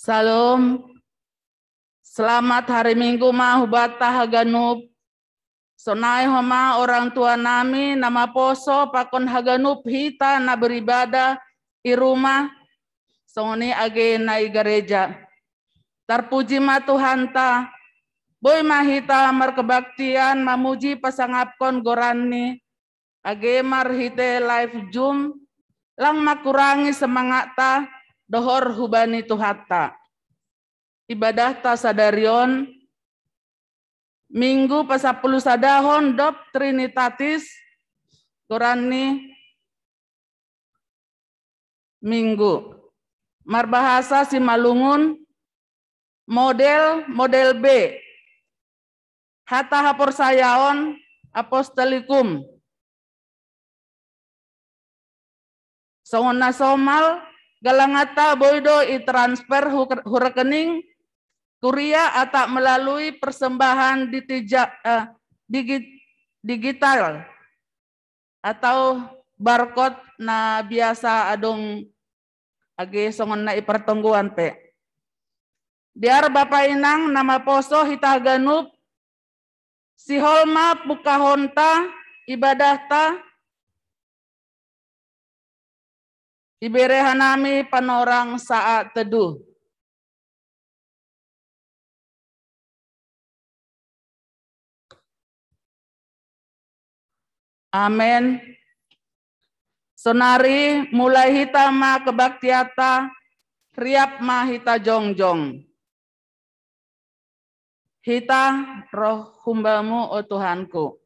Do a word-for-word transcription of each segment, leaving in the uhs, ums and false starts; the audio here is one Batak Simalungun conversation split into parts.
Shalom. Selamat hari Minggu ma hubat ta haganup. Sonai homa orang tua nami na maposo pakon haganup hita na beribadah i rumah, songon i age na i gareja. Tarpuji ma Tuhanta, boi ma hita markebaktian mamuji pasangapkon goranni, age marhite live Zoom, lang makurangi semangatta dohor hubani Tuhanta. Ibadahta sadari on, Minggu pasampulu sadahon dob Trinitatis, goranni Minggu. Marbahasa Simalungun, model, model B. Hata haporsayaon apostolikum. Songon na somal, galanganta boi do i transfer hu, hu rekening kuria atau melalui persembahan di tija, eh, digi, digital atau barcode na biasa adong age songon na i pertonggoan pe. Dear Bapa Inang na maposo hita ganup, sihol ma pungkahonta, ibadahta, ibere hanami panorang saat teduh. Amen. Sonari mulai hita ma kebaktianta, riap ma hita jongjong. Hita roh humbamu, o Tuhanku.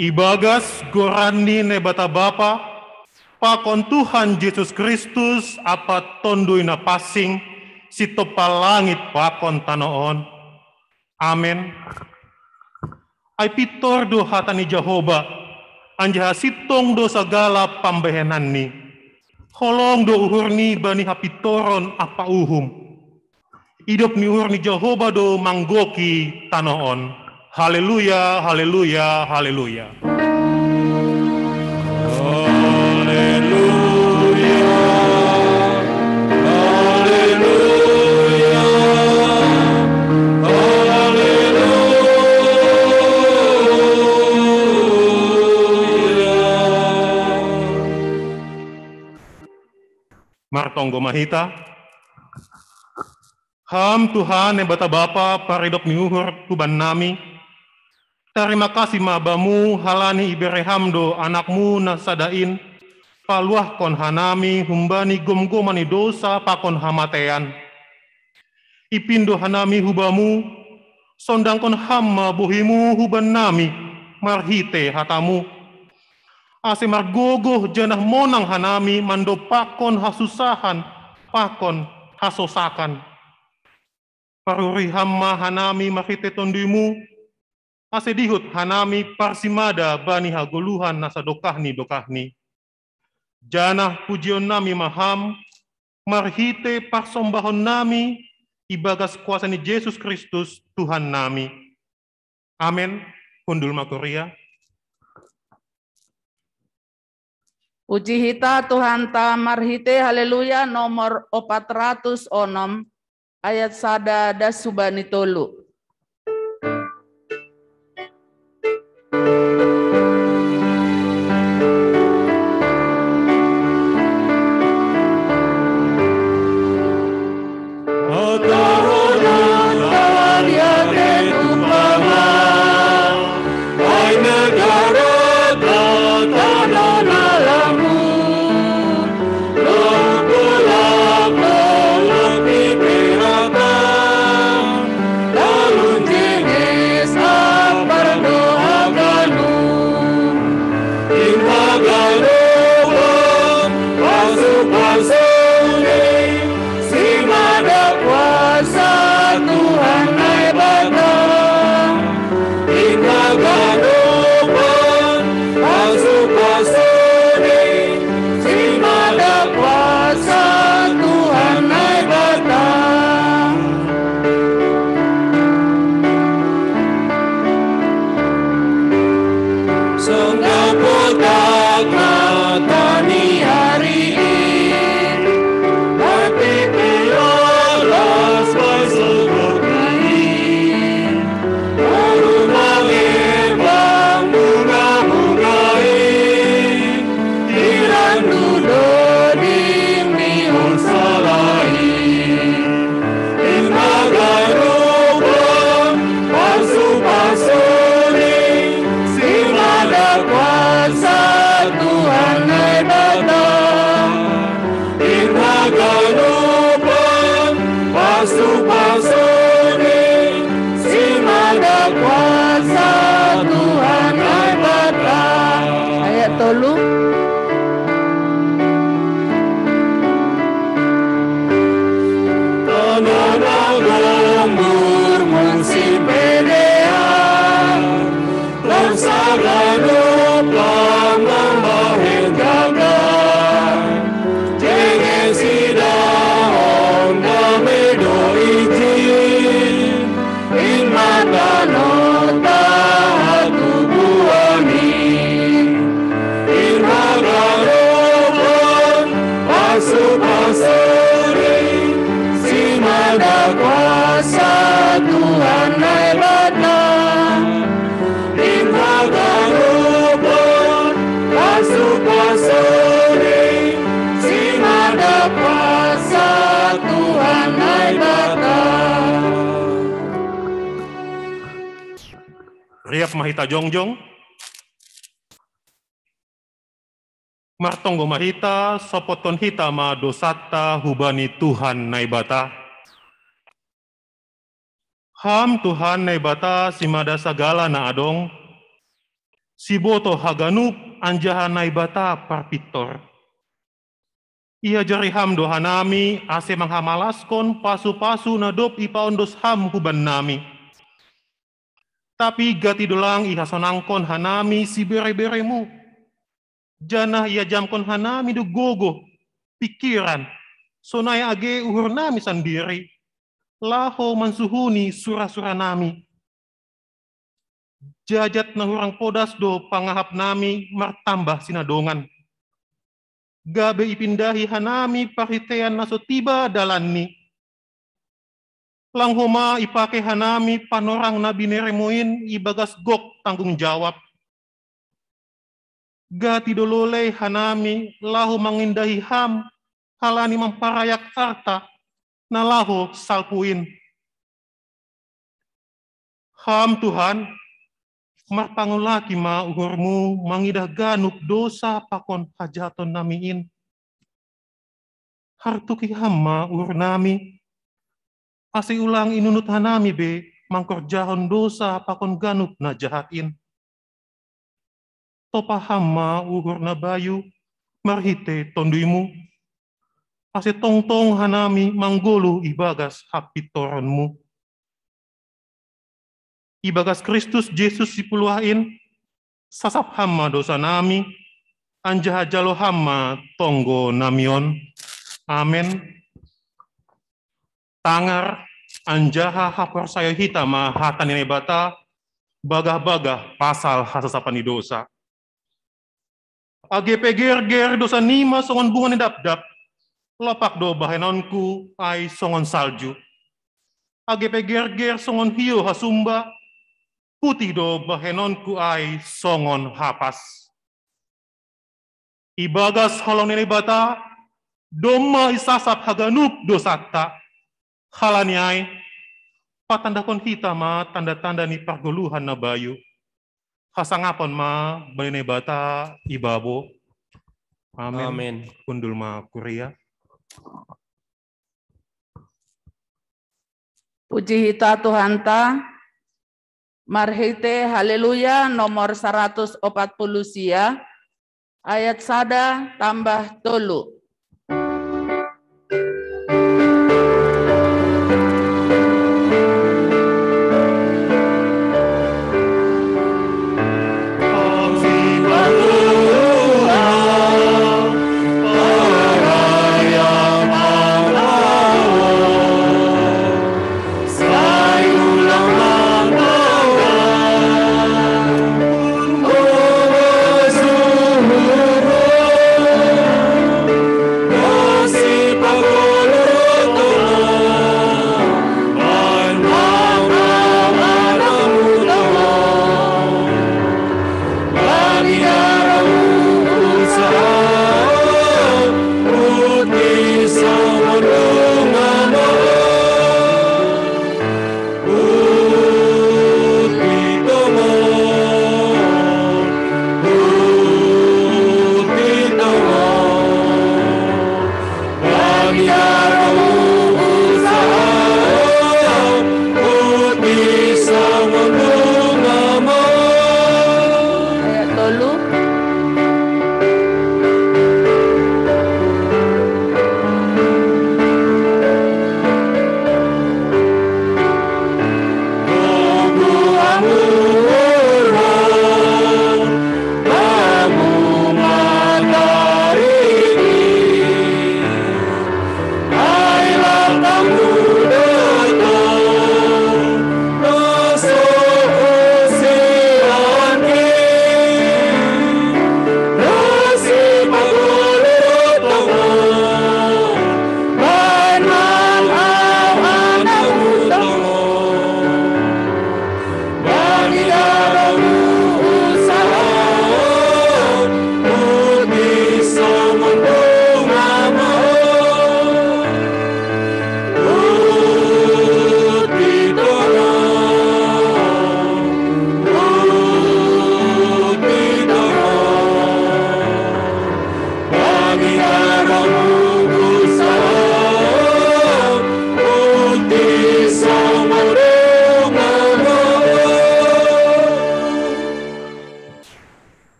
Ibagas goran ni Naibata Bapa, pakon Tuhan Jesus Kristus, Amanta Tonduy Na Pansing, sitompa langit pakon tano on. Amen. Ai pintor do hata ni Jahowa, anjaha sintong do sagala pambahenanni. Holong do uhurni bani hapintoron ampa uhum. Idop ni uhur ni Jahowa do manggohi tano on. Haleluya, haleluya, haleluya. Haleluya, haleluya, haleluya. Martonggo ma hita. Ham Tuhan Naibata Bapa, paridop ni uhur tu bannami, tarima kasih ma Bamu halani ibere Ham do Anakmu na sada in, paluahkon hanami humbani gomgoman ni dosa pakon hamatean. Ipindo hanami hu Bamu, sondangkon Ham ma bohi-Mu hubannami marhite hata-Mu, ase margogoh janah monang hanami mandompakkon hasusahan pakon hasosakan. Paruri Ham ma hanami marhite Tonduy-Mu, ase dihut hanami parsimada bani hagoluhan na sadokah ni dokahni. Janah pujionnami ma Ham marhite parsombahonnami ibagas kuasa ni Jesus Kristus, Tuhannami. Amen. Hundul ma kuria. Puji hita Tuhanta marhite Haleluya nomor opat ratus onom, ayat sada das hubani tolu. Siap ma hita jongjong. Martonggo ma hita, sopotkon hita ma dosanta hubani Tuhan Naibata. Ham Tuhan Naibata, simada sagala na adong, siboto haganup anjaha Naibata parpintor. Iajari Ham do hanami ase manghamallaskon pasu-pasu na dob ipaondos Ham hubannami. Tapi gati do lang ihasonangkon hanami sibere-bereMu, janah iajamkon hanami do gogoh, pingkiran, sonai age uhurnami sandiri, laho mansuhuni sura-suranami. Jajat na hurang podas do pangahapnami martambah sinadongan, gabe ipindahi hanami parhiteian na so tiba dalanni. Lang homa ipake hanami panorang na binereMu in ibagas gok tanggung jawab. Gati do lolei hanami laho mangindahi Ham halani mamparayak arta na laho salpu in. Ham Tuhan, marpangulaki ma uhurMu mangidah ganup dosa pakon hajahatonnami in. Hartuki Ham ma uhurnami, ase ulang inunut hanami be mangkorjahon dosa pakon ganup na jahat in. Topa Ham ma uhur na bayu marhitei TonduyMu, ase tongtong hanami manggoluh ibagas hapintoronMu. Ibagas Kristus Jesus Sipuluah in, sasap Ham ma dosanami, anjaha jalo Ham ma tonggonami on. Amen. Tangar anjaha haporsayaon hita ma hata ni Naibata, bagah-bagah pasal hasasapan ni dosa. Age pe gerger dosanima songon bunga ni dapdap, lopak do bahenonku ai songon salju. Age pe gerger songon hiou hasumba, putih do bahenonku ai songon hapas. Ibagas holong ni Naibata, domma isasap haganup dosanta. Halani ai, patandahkon hita ma tanda-tanda ni pargoluhan na bayu. Hasangapon ma bani Naibata ibabo. Amen. Amen. Hundul ma kuria. Puji hita Tuhanta, marhitei Haleluya nomor saratus opat puluh sia, ayat sada tambah tolu.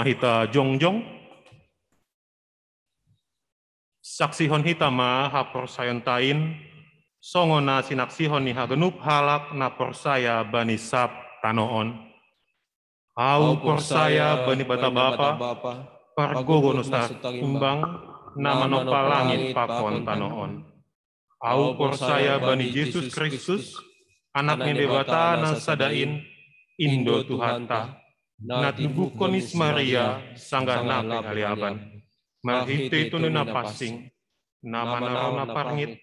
Hita jongjong. Saksihon hita ma haporsayaon ta in, songon na sinaksihon ni haganup halak na porsaya bani sab tano on. Ahu porsaya bani Naibata Bapa, pargogoh na so tarimbang, na manompa langit pakon tano on. Ahu porsaya bani Jesus Kristus, Anak ni Naibata na sada in, in do Tuhanta, na tinubuhkon ni si Maria sanggah na pe haleaban, marhite Tonduy Napansing, na manaron na parngit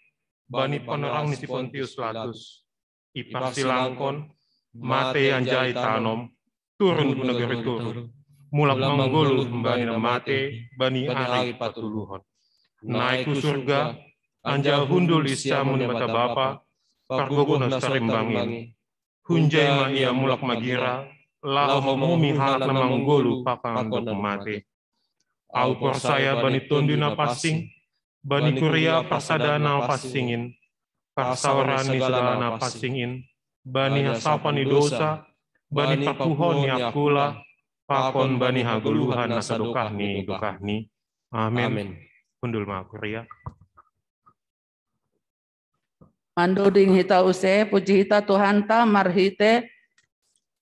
bani panorang ni si Pontius Pilatus, iparsilangkon, mate anjaha itanom, turun tu nagori toruh, mulak manggoluh humbani na mate bani ari patoluhon. Naik hu surga, anjaha hundul di siamun ni Naibata Bapa, pargogoh na so tarimbang in. Hunjai ma Ia mulak magira, laho mamuji halak na manggoluh pakon na dob mate. Ahu porsaya bani Tonduy Napansing, bani kuria parsadaan na pansing in, parsaoran ni sagala na pansing in, bani hasapan ni dosa, bani panghuhuon ni angkula, pakon bani hagoluhan na sadokah ni dokahni. Amen. Amen. Hundul ma kuria. Mandoding hita use, puji hita Tuhanta marhite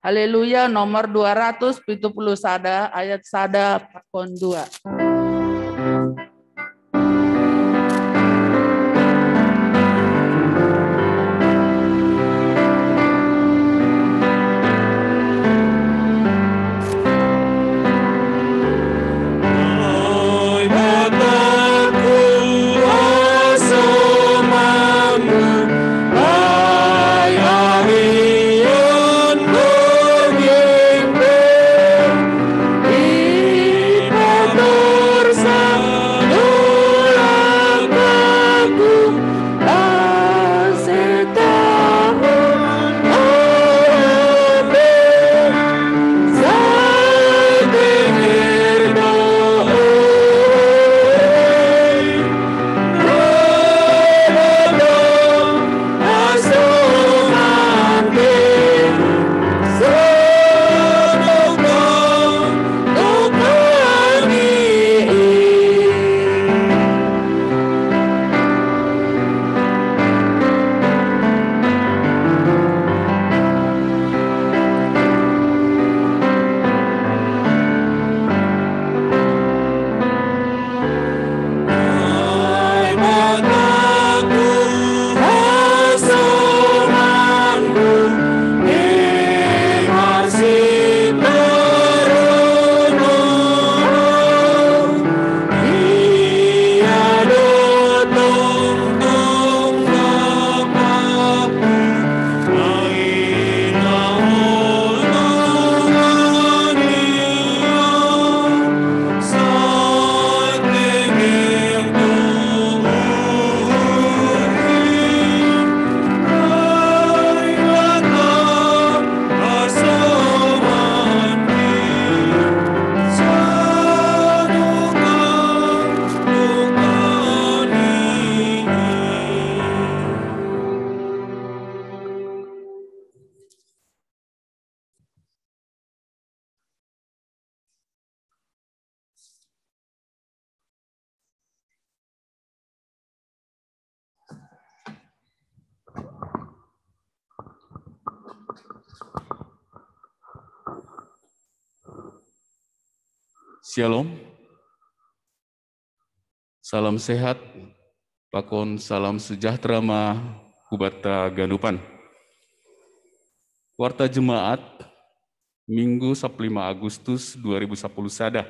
Haleluya nomor dua ratus pitu puluh sada, ayat sada pakon dua. Shalom. Salam sehat, pakon salam sejahtera ma hubanta ganupan. Warta Jemaat, Minggu sampulu lima Agustus dua ribu sampulu sada.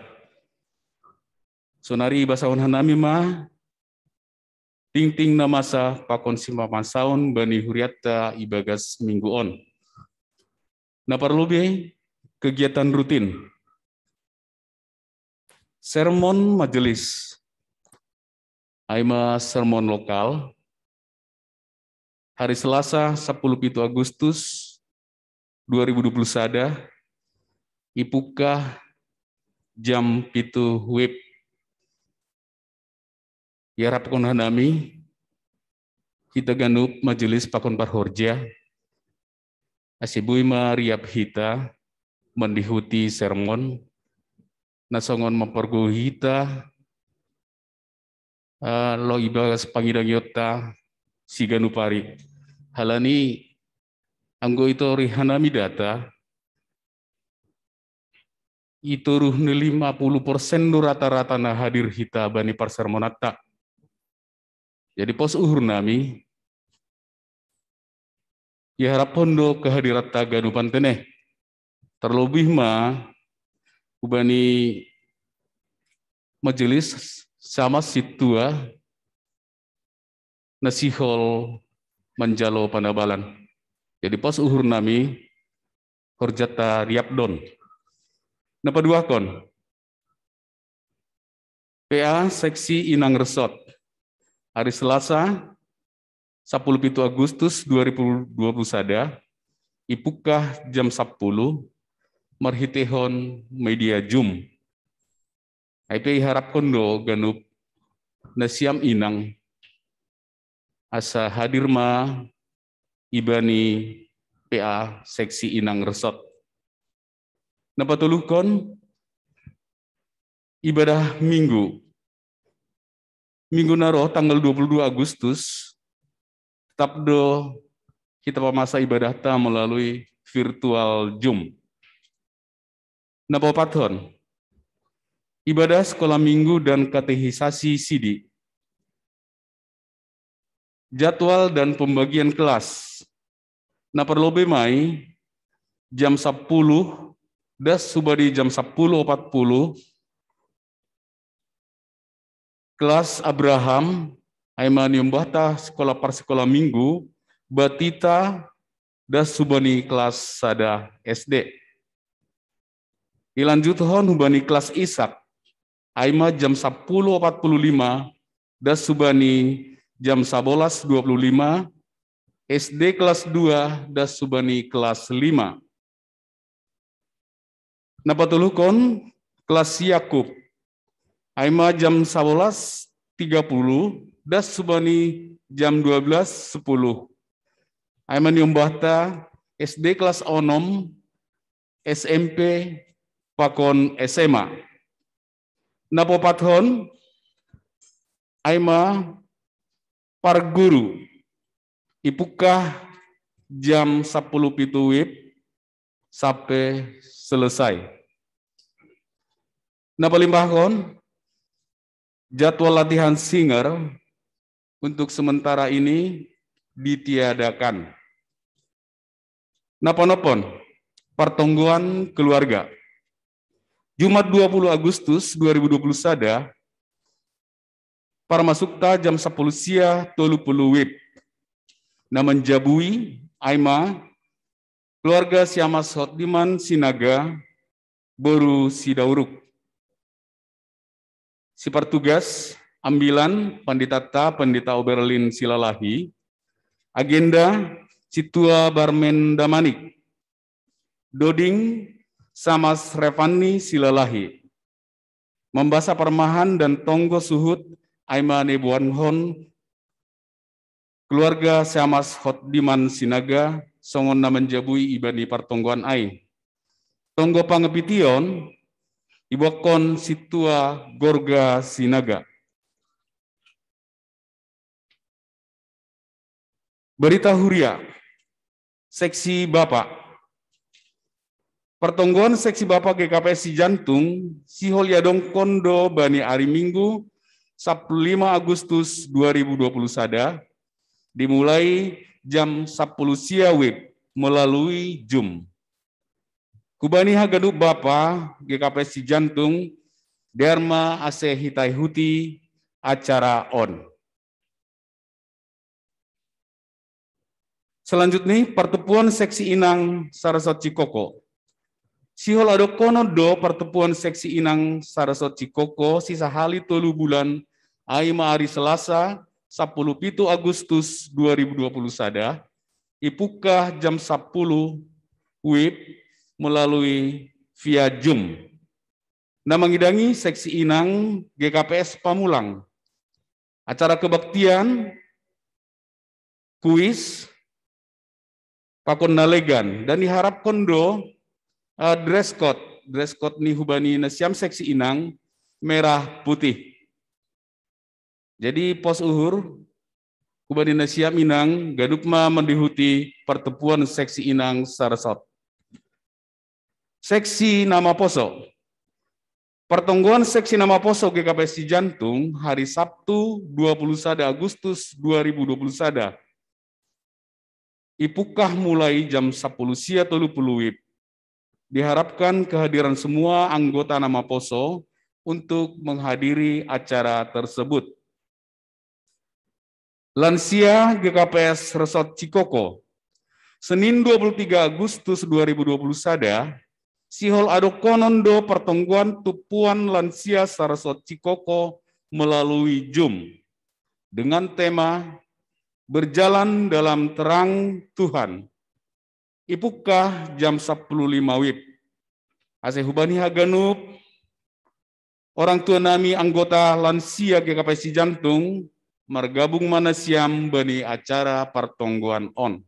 Sonari ibasahon hanami ma tingting na masa pakon sipamansaon bani hurianta ibagas minggu on. Na parlobei kegiatan rutin. Sermon majelis. Ai ma sermon lokal. Hari Selasa sampulu pitu Agustus dua ribu dua puluh sada, ipungkah jam pitu wib. Iarapkon hanami, hita ganup majelis pakon parhorja, ase boi ma riap hita mandihuti sermon, nasongon mampargou hita, eh, lo ibagas pangidangion ta siganup ari. Halani anggo itori hanami data, itoruh ni lima puluh persen do rata-rata na hadir hita bani parsermonanta. Jadi pos uhur nami, iharaphon do kehadiranta ganup antene. Terlebih ma hubani majelis sama sintua na sihol manjalo panabalan. Jadi pos uhur nami, horjanta riap do on. Na paduahon, P A seksi Inang Resot. Ari Selasa, sapuluh pitu Agustus dua ribu dua puluh sada, ipungkah jam sapuluh, marhiteihon media Zoom. Ai pe iharaphon do ganup nasiam inang asa hadir ma ibani P A seksi Inang Resot. Na patoluhon, ibadah Minggu. Minggu na ro tanggal dua puluh dua Agustus, tetap do hita pamasa ibadahta melalui virtual Zoom. Na paopathon, ibadah sekolah Minggu dan katekisasi sidi. Jadwal dan pembagian kelas. Na parlobei ma i jam sapuluh das subadi jam sapuluh opat puluh, kelas Abraham, ai ma niombahta sekolah parsekolah Minggu, Batita, das hubani kelas sada S D. Ilanjuthon hubani kelas Ishak, ai ma jam sapuluh opat puluh lima, das hubani jam sabolas dua puluh lima, S D kelas dua, das hubani kelas lima. Na patoluhon, kelas Yakub, ai ma jam sabolas tiga puluh, das hubani jam dua belas sepuluh. Ai ma niombahta S D kelas onom, S M P, pakon S M A. Na paopathon, ai ma parguru, ipungkah jam sapuluh pitu wib sampe selesai. Na palimbahon, jadwal latihan singer untuk sementara ini ditiadakan. Na panophon, partonggoan keluarga. Jumat dua puluh Agustus dua ribu dua puluh sada, parmasukta jam sapuluh sia tolu puluh wib. Na manjabui, ai ma keluarga Siamas Hotdiman Sinaga, boru Sidauruk. Sipartugas, ambilan, panditata, Pandita Oberlin Silalahi, agenda, Sintua Barmen Damanik, doding, Siamas Revanni Silalahi. Mambasa parmahan dan tonggo suhut, ai ma niboanhon keluarga Siamas Hotdiman Sinaga, songon na manjabui ibani partonggoan ai. Tonggo pangapition, iboanhon Sintua Gorga Sinaga. Berita huria, seksi Bapa. Partonggoan seksi Bapa G K P S Sijantung, sihol iadongkon do bani ari Minggu, sapuluh lima Agustus dua ribu dua puluh sada, dimulai jam sapuluh sia wib melalui Zoom. Hubani haganup Bapa G K P S Sijantung, dear ma ase hita ihuti acara on. Selanjutnya, partempuan seksi inang Sarasot Cikoko. Sihol adongkonon do partempuan seksi inang Sarasot Cikoko sisahali tolu bulan, ai ma ari Selasa, sapuluh pitu Agustus dua ribu dua puluh sada, ipungkah jam sapuluh wib melalui via Zoom. Na mangidangi seksi inang G K P S Pamulang. Acara kebaktian, kuis, pakon na legan, dan iharapkon do, eh, dress code, dress code ni hubani nasiam seksi inang merah putih. Jadi pos uhur hubani nasiam inang ganup ma mandihuti pertemuan seksi inang saresot. Seksi nama poso. Pertonggoan seksi nama poso G K P S Cijantung hari Sabtu dua puluh sada Agustus dua ribu dua puluh sada. Ipukah mulai jam sapuluh sia tolu puluh wib. Diharapkan kehadiran semua anggota nama poso untuk menghadiri acara tersebut. Lansia G K P S Resort Cikoko. Senin dua puluh tiga Agustus dua ribu dua puluh sada, sihol adokonon do pertonggoan tupuan lansia saresort Cikoko melalui Zoom dengan tema Berjalan dalam Terang Tuhan. Ipukah jam sapuluh lima wib. Ase hubani haganup orang tua nami anggota lansia G K P S Cijantung margabung ma nasiam bani acara partonggoan on.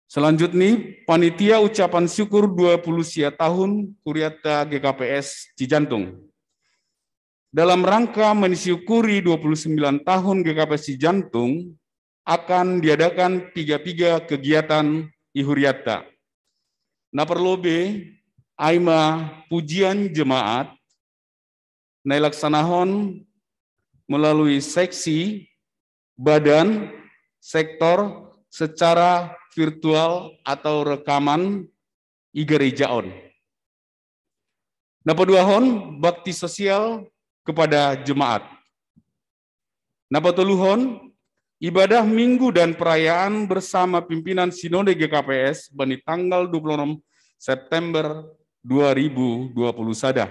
Selanjutnya, panitia ucapan syukur dua puluh sia tahun Kuriata G K P S Cijantung. Dalam rangka mensyukuri dua puluh sembilan tahun G K P S Cijantung, akan diadakan piga-piga kegiatan ihuriata. Na perlu be, aima pujian jemaat, nailaksanahon melalui seksi, badan, sektor secara virtual atau rekaman i gereja on. Na paduahon, bakti sosial kepada jemaat. Na patoluhon, ibadah minggu dan perayaan bersama pimpinan Sinode G K P S bani tanggal dua puluh enam September dua ribu dua puluh sada.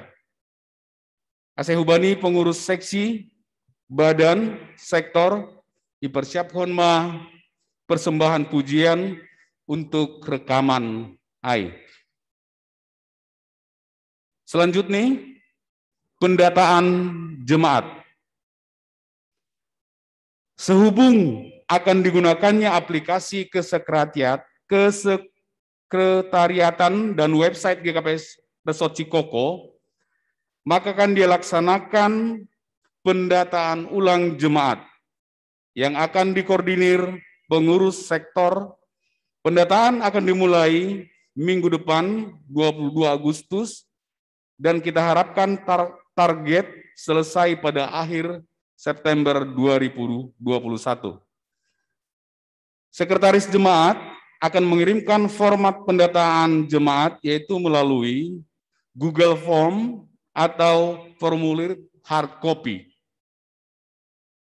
Ase hubani pengurus seksi, badan, sektor, ipersiaphon ma persembahan pujian untuk rekaman ai. Selanjutnya, pendataan jemaat. Sehubung akan digunakannya aplikasi kesekretariat, kesekretariatan dan website G K P S Resort Cikoko, maka akan dilaksanakan pendataan ulang jemaat yang akan dikoordinir pengurus sektor. Pendataan akan dimulai minggu depan, dua puluh dua Agustus, dan kita harapkan tar target selesai pada akhir September dua ribu dua puluh satu. Sekretaris jemaat akan mengirimkan format pendataan jemaat, yaitu melalui Google Form atau formulir hard copy.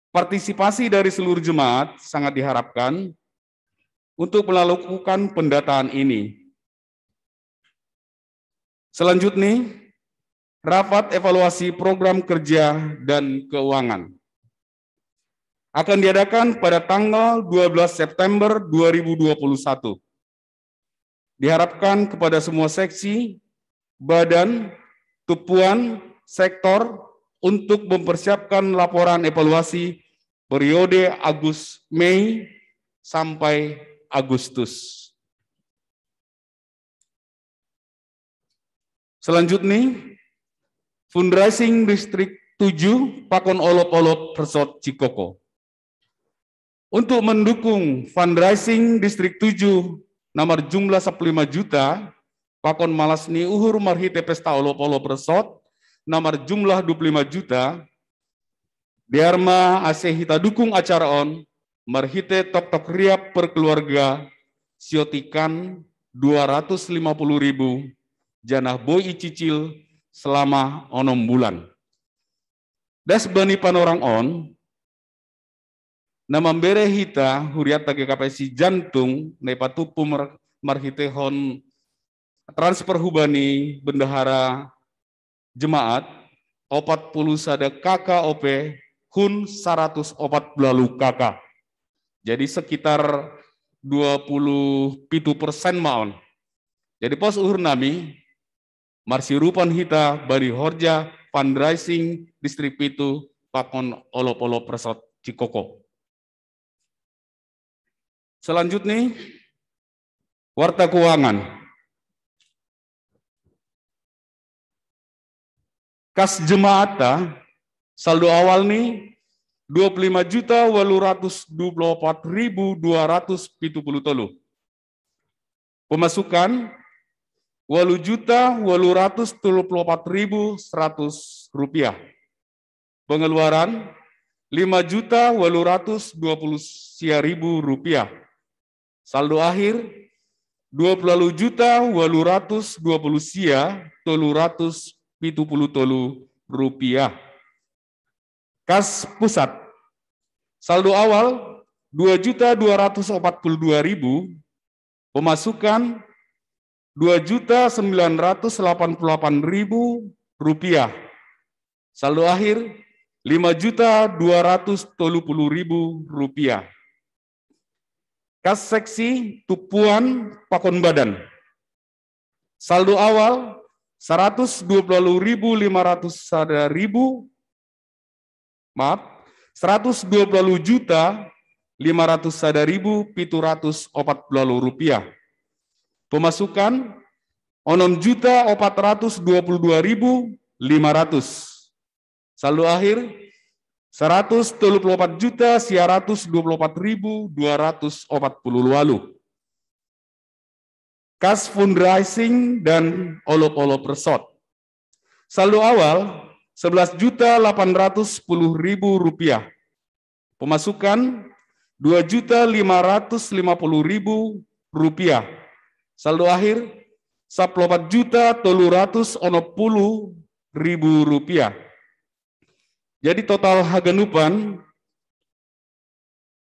Partisipasi dari seluruh jemaat sangat diharapkan untuk melakukan pendataan ini. Selanjutnya, rapat evaluasi program kerja dan keuangan akan diadakan pada tanggal dua belas September dua ribu dua puluh satu. Diharapkan kepada semua seksi, badan, tupuan, sektor untuk mempersiapkan laporan evaluasi periode Agus Mei sampai Agustus. Selanjutnya, fundraising Distrik tujuh Pakon Olop-Olop Resort Cikoko. Untuk mendukung fundraising Distrik tujuh nomor jumlah sepuluh lima juta, Pakon Malas ni Uhur marhite Pesta Olop-Olop Resort nomor jumlah dua puluh lima juta, biar ma ase hita dukung acara on marhite toktok riap per keluarga siotikan dua ratus lima puluh ribu, janah boi icicil selama onom bulan. Das bani panorang on, na mambere hita huriata G K P S Cijantung na ipatupu marhitehon transfer hubani bendahara jemaat opat puluh sada K K O P hun saratus opat puluh K K. Jadi sekitar dua puluh pitu persen maon. Jadi pos uhur nami, marsirupan hita bani horja fundraising Distrik pitu Pakon Olop-Olop Resort Cikoko. Selanjutnya, Warta keuangan. Kas jemaata, saldo awal ni dua puluh lima juta walu ratus dua puluh opat ribu dua ratus pitu puluh tolu. Pemasukan, walu juta walu ratus tolu puluh opat ribu seratus rupiah. Pengeluaran, lima juta walu ratus dua puluh sia ribu rupiah. Saldo akhir, dua puluh juta walu ratus dua puluh sia tolu ratus pitu puluh tolu rupiah. Kas pusat, saldo awal dua juta dua ratus opat puluh dua ribu, pemasukan dua juta sembilan ratus lapan puluh lapan ribu rupiah. Saldo akhir lima juta dua ratus tolu puluh ribu rupiah. Kas seksi tupuan pakon badan. Saldo awal seratus dua puluh lima ratus sada ribu, maaf, seratus dua puluh juta lima ratus sada ribu pitu ratus opat puluh rupiah. Pemasukan onom juta opat ratus dua puluh dua ribu lima ratus. Saldo akhir seratus tolu puluh opat juta sia ratus dua puluh opat ribu dua ratus opat puluh walu. Kas fundraising dan olop-olop resort. Saldo awal sebelas juta lapan ratus sepuluh ribu rupiah. Pemasukan dua juta lima ratus lima puluh ribu rupiah. Saldo akhir sepuluh juta tolu ratus onom puluh ribu rupiah. Jadi total haganupan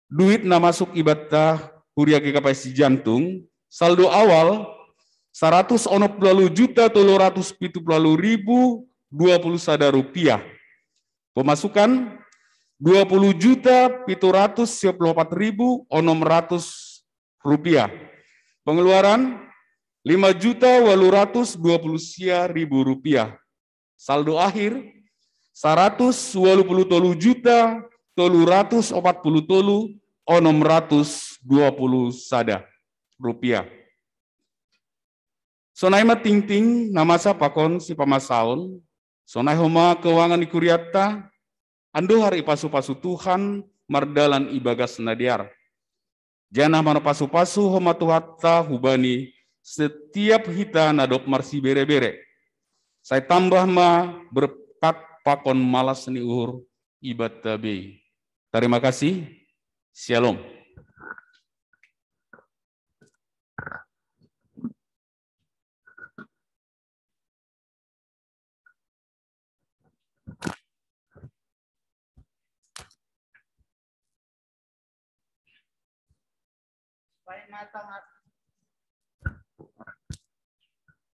duit na masuk ibatta huria G K P S Jantung, saldo awal seratus onom puluh juta tolu ratus pitu puluh ribu dua puluh sada rupiah. Pemasukan dua puluh juta pitu ratus sia puluh opat ribu onom ratus rupiah. Pengeluaran lima juta walu ratus dua puluh sia ribu rupiah. Saldo akhir seratus walu puluh tolu juta tolu ratus opat puluh tolu onom ratus dua puluh sada rupiah. Sonai ma tingting na masa pakon sipamasaon, sonai homa keuangan ni kuriatta, andohar ipasu-pasu Tuhan mardalan ibagas na dear. Janah manopasu-pasu homa Tuhanta hubani setiap hita na dob marsibere-bere. Sai tambah ma berkat pakon malas ni uhur ibatta bei. Tarima kasih. Syalom.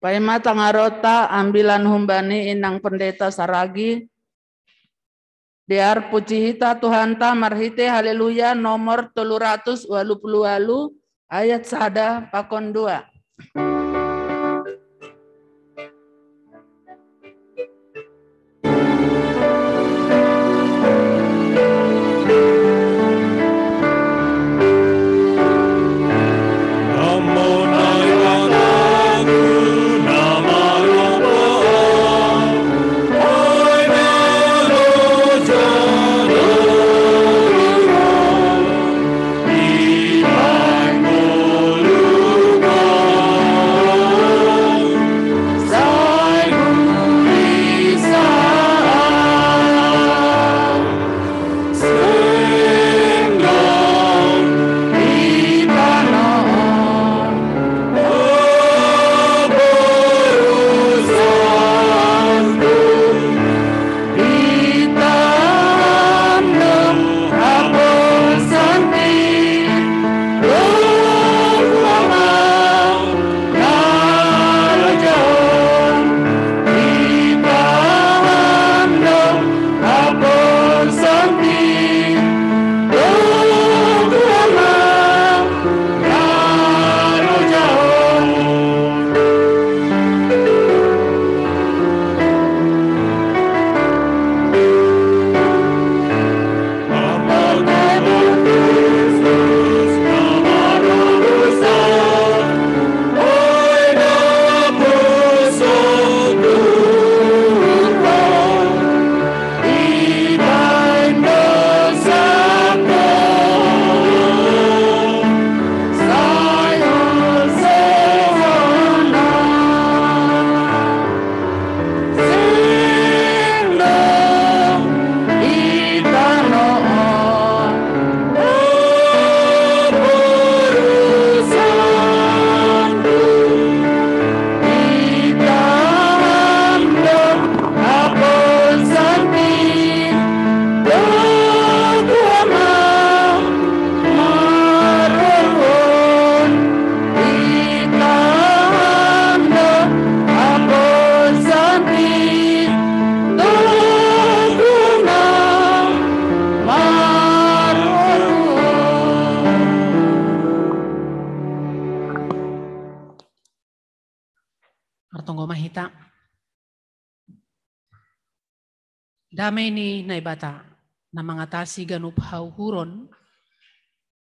Paima tangarota ambilan humbani inang pendeta saragi, dear puji hita Tuhanta marhite Haleluya nomor tolu ratus walu puluh walu ayat sada pakon dua. Damai ni Naibata, na mangatasi ganup hauhuron,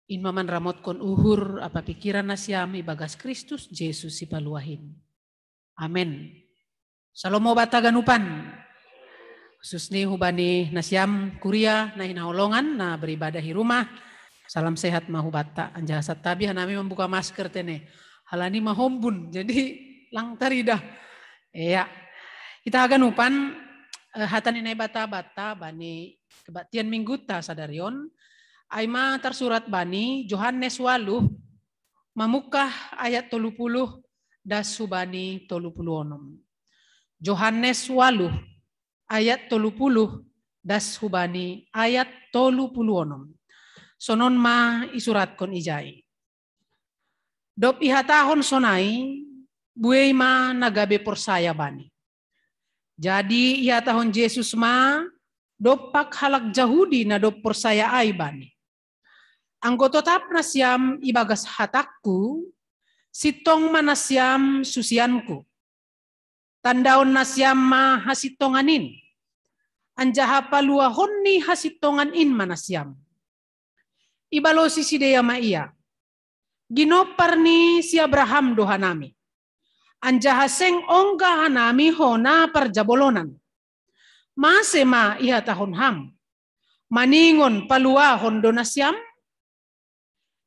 in ma manramotkon uhur ampa pikiran nasiam ibagas Kristus Jesus Sipaluah in. Amen. Shalom banta ganupan. Khusus ni hubani nasiam kuria na hinaholongan na beribadah i rumah. Salam sehat ma hubanta. Anjaha santabi hanami mambuka masker tene. Halani mahombun, jadi lang tarida. Iya. Hita haganupan, eh, hata ni Naibata banta bani kebaktian mingguta sadari on. Ai ma tarsurat bani Johannes waluh, mamungkah ayat tolu puluh das hubani tolu puluh onom. Johannes waluh ayat tolu puluh das hubani ayat tolu puluh onom. Sonon ma isuratkon ijai. Dob ihatahon sonai, buei ma na gabe porsaya Bani. Jadi ihatahon Jesus ma dompak halak Jahudi na dob porsaya ai Bani: Anggo totap nasiam ibagas hatangKu, sintong ma nasiam susianKu. Tandaon nasiam ma hasintongan in, anjaha paluahon ni hasintongan in ma nasiam. Ibalosi sidea ma Ia: Ginompar ni si Abraham do hanami, anjaha seng ongga hanami hona parjabolonan. Mase ma ihatahon Ham, maningon paluahon do nasiam?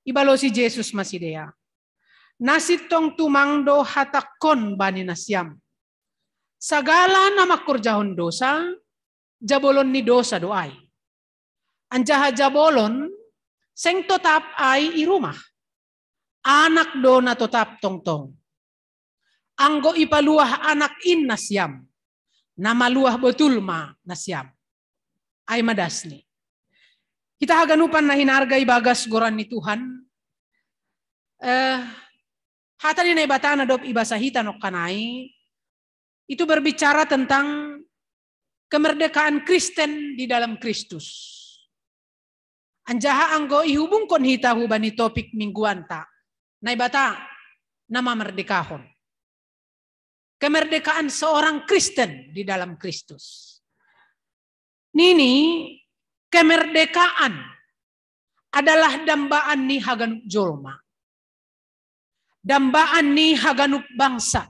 Ibalosi Jesus ma sidea: Na sintong tumang do hatangKon bani nasiam: Sagala na mangkorjahon dosa, jabolon ni dosa do ai. Anjaha jabolon seng totap ai i rumah. Anak do na totap tongtong. Anggo ipaluah Anak in nasiam, na maluah botul ma nasiam. Ai ma dasni. Hita haganupan na hinarga ibagas goran ni Tuhan. Eh, hata ni Naibata na dob ibasa hita nongkanai, itu berbicara tentang kemerdekaan Kristen di dalam Kristus. Anjaha anggo ihubungkon hita hubani topik mingguanta, Naibata na mamerdekahon. Kemerdekaan seorang Kristen di dalam Kristus. Nini, kemerdekaan adalah dambaan ni haganup jolma. Dambaan ni haganup bangsa.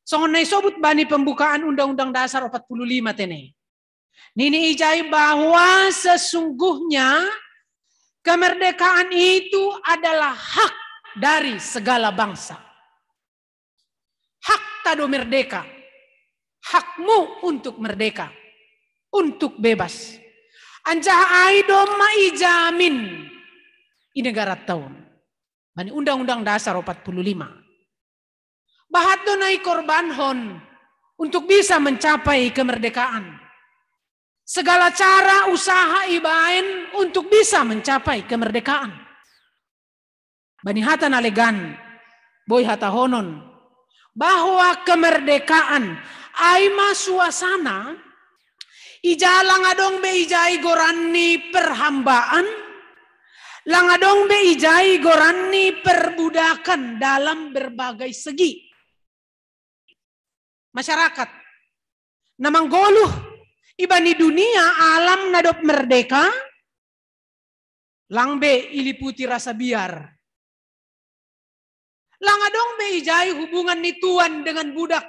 Songon na isobut bani pembukaan Undang-Undang Dasar opat puluh lima tene. Nini ijai bahwa sesungguhnya kemerdekaan itu adalah hak dari segala bangsa. Hakta do merdeka. Hakmu untuk merdeka, untuk bebas. Anjaha ai domma ijamin i negaranta on bani Undang-Undang Dasar opat puluh lima. Bahat do na ikorbanhon untuk bisa mencapai kemerdekaan. Segala cara usaha ibaen untuk bisa mencapai kemerdekaan. Bani hata na legan, boi hatahonon bahwa kemerdekaan ai ma suasana ija lang adong be ijai goran ni perhambaan, lang adong be ijai goran ni perbudakan dalam berbagai segi. Masyarakat na manggoluh ibani dunia alam na dob merdeka, lang be iliputi rasa biar. Lang adong be ijai hubungan ni tuan dengan budak.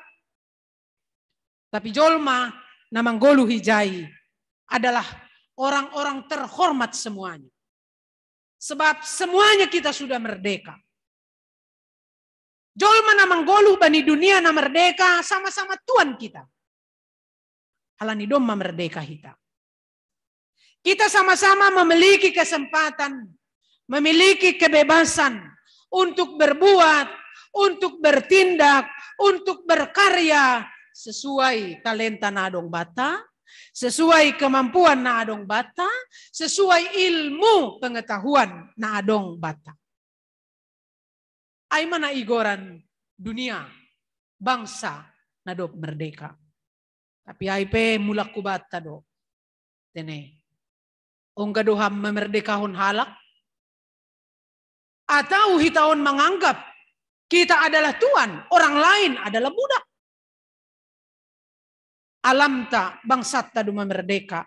Tapi jolma na manggoluh ijai adalah orang-orang terhormat semuanya. Sebab semuanya kita sudah merdeka. Jolma na manggoluh bani dunia na merdeka sama-sama tuan kita. Halani domma merdeka hita. Kita sama-sama memiliki kesempatan, memiliki kebebasan untuk berbuat, untuk bertindak, untuk berkarya sesuai talenta na adong banta, sesuai kemampuan na adong banta, sesuai ilmu pengetahuan na adong banta. Ai ma na igoran dunia bangsa na dob merdeka. Tapi ai pe mulak hubanta do. Tene. Ongga do ham memerdekahon halak? Atau hita on manganggap Kita adalah tuan, orang lain adalah budak. Alamta, bangsatta do mamerdeka,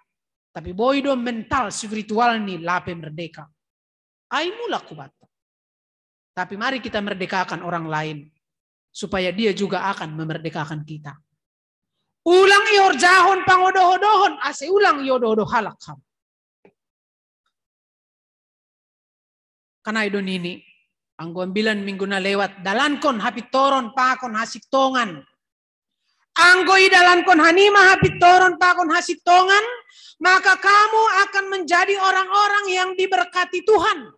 tapi boi do mental spiritual ni lape merdeka. Ai mulak hubatta. Tapi mari kita merdekakan orang lain, supaya dia juga akan memerdekakan kita. Ulang ihorjahon pangodohodohon, ase ulang iodohodo halak ham. Kan ai do nini, anggo ambilan minggu na lewat, dalankon hapintoron pakon hasintongan. Anggo idalankon hanima hapintoron pakon hasintongan, maka kamu akan menjadi orang-orang yang diberkati Tuhan.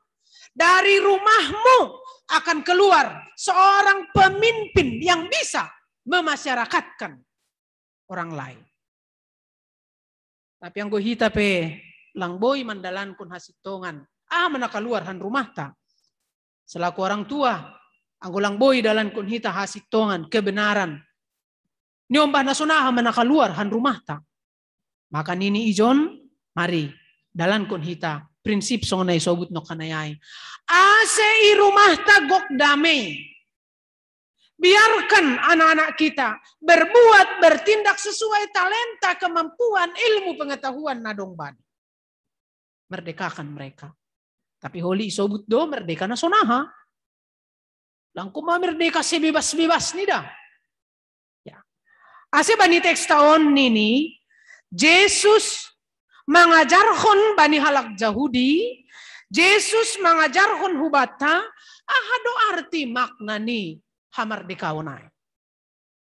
Dari rumahmu akan keluar seorang pemimpin yang bisa memasyarakatkan orang lain. Tapi anggo hita pe lang boi mandalankon hasintongan, aha ma na kaluar han rumahta? Selaku orang tua, anggo lang boi dalankon hita hasintongan, kebenaran, niombah na sonaha ma na kaluar han rumahta? Maka nini ijon, mari dalankon hita prinsip songon na isobut nongkanai ai. Ase i rumahta gok damei. Biarkan anak-anak kita berbuat, bertindak sesuai talenta, kemampuan, ilmu, pengetahuan na dong bani. Merdekakan mereka. Tapi holi isobut do merdeka na sonaha? Langku ma merdeka sebebas-bebas ni da. Ya. Ase bani teksta on nini, Jesus mangajarhon bani halak Jahudi, Jesus mangajarhon hubatta, aha do arti makna ni hamardekaon ai?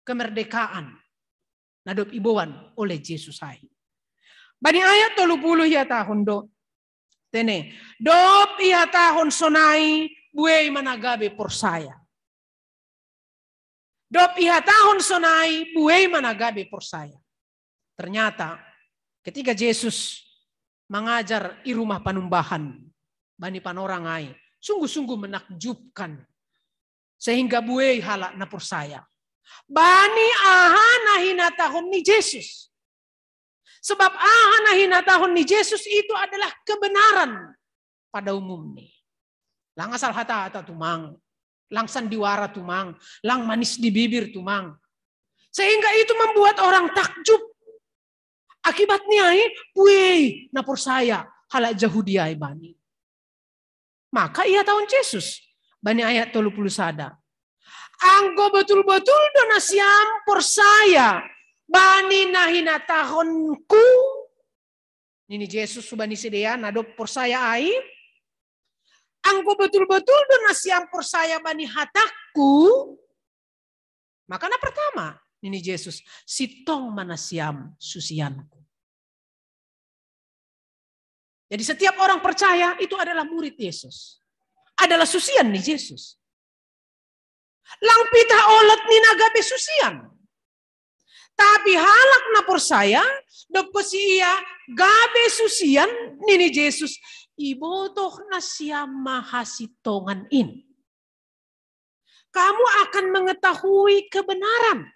Kemerdekaan na dob iboan oleh Jesus ai. Bani ayat tolu puluh ihatahon do, tene, dob ihatahon sonai, buei ma na gabe porsaya. Dob ihatahon sonai, buei ma na gabe porsaya. Ternyata ketika Jesus mangajar i rumah panumbahan, bani panorang ai, sungguh-sungguh menakjubkan. Sehingga buei halak na porsaya bani aha na hinatahon ni Jesus. Sebab aha na hinatahon ni Jesus itu adalah kebenaran pada umumnya. Lang asal hata-hata tumang, lang sandiwara tumang, lang manis di bibir tumang. Sehingga itu membuat orang takjub. Akibatnya ai, buei na porsaya halak Jahudi ai bani. Maka ihatahon Jesus bani ayat tolu puluh sada, anggo botul-botul do nasiam porsaya bani na hinatahonku, nini Jesus hubani sidea na dob porsaya ai, anggo botul-botul do nasiam porsaya bani hatangku, maka na pertama, nini Jesus, sintong ma nasiam susianku. Jadi setiap orang percaya itu adalah murid Yesus. Adalah susian ni Jesus. Lang pitah olot ni na gabe susian. Tapi halak na porsaya, dob posi ia gabe susian, nini Jesus, ibotoh nasiam ma hasintongan in. Kamu akan mengetahui kebenaran.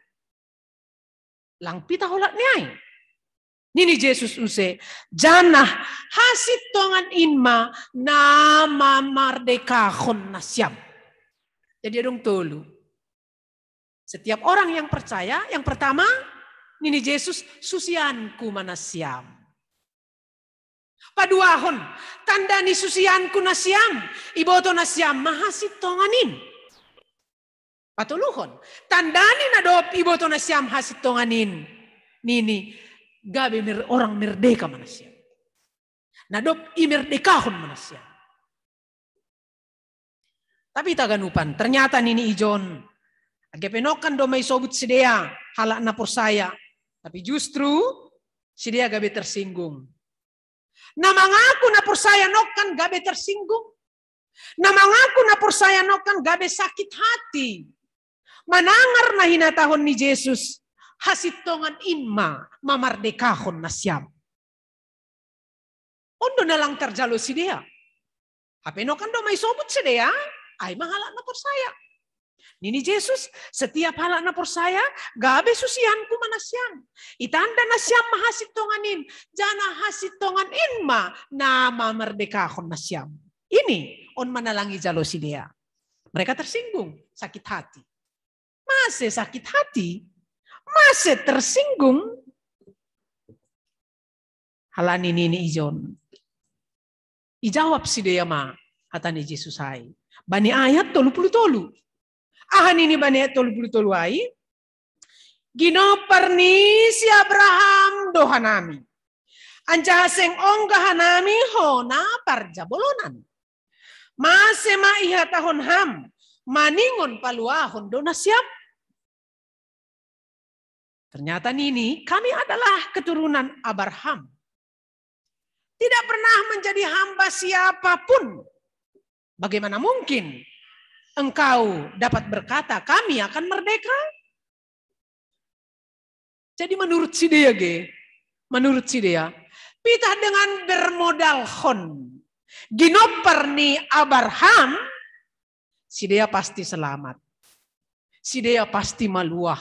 Lang pitah olot ni ai. Nini Jesus use, janah hasintongan in ma na mamardekahon nasiam. Jadi adong tolu. Setiap orang yang percaya, yang pertama, nini Jesus, susianku ma nasiam. Paduahon, tanda ni susianku nasiam, iboto nasiam ma hasintongan in. Patoluhon, tanda ni na dob iboto nasiam hasintongan in, nini, gabe mer, orang merdeka ma nasiam. Na dob imerdekahon ma nasiam. Tapi taganupan, ternyata nini ijon, age pe nongkan do ma isobut sidea halak na porsaya, tapi justru sidea gabe tersinggung. Na mangaku na porsaya nongkan gabe tersinggung. Na mangaku na porsaya nongkan gabe sakit hati. Manangar na hinatahon ni Jesus, hasintongan in ma mamardekahon nasiam. On do na lang tarjalo sidea. Hape nongkan do ma isobut sidea, ai ma halak na porsaya. Nini Jesus, setiap halak na porsaya, gabe susianku ma nasiam. Itanda nasiam ma hasintongan in, janah hasintongan in ma na mamardekahon nasiam. Ini, on ma na lang ijalo sidea. Mereka tersinggung, sakit hati. Mase sakit hati? Mase tersinggung? Halani nini ijon. Ijawab sidea ma hata ni Jesus ai. Bani ayat tolu puluh tolu. Aha nini bani ayat tolu puluh tolu ai? Ginompar ni si Abraham do hanami. Anjaha seng ongga hanami hona parjabolonan. Mase ma ihatahon ham, maningon paluahon do nasiam? Ternyata nini, kami adalah keturunan Abraham. Tidak pernah menjadi hamba siapapun. Bagaimana mungkin engkau dapat berkata, kami akan merdeka? Jadi menurut sidea ge, menurut sidea, pitah dengan bermodalhon ginompar ni Abraham, sidea pasti selamat. Sidea pasti maluah.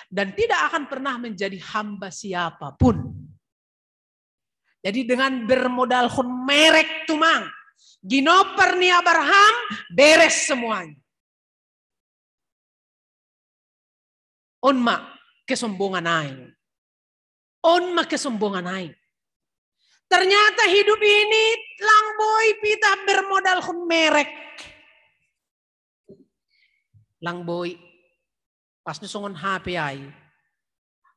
Dan tidak akan pernah menjadi hamba siapapun. Jadi dengan bermodalhon merek tumang, ginompar ni Abraham, beres semuanya. On ma kesombongan ai. On ma kesombongan ai. Ternyata hidup ini lang boi pitah bermodalhon merek. Lang boi. Pas nu songon H P ai.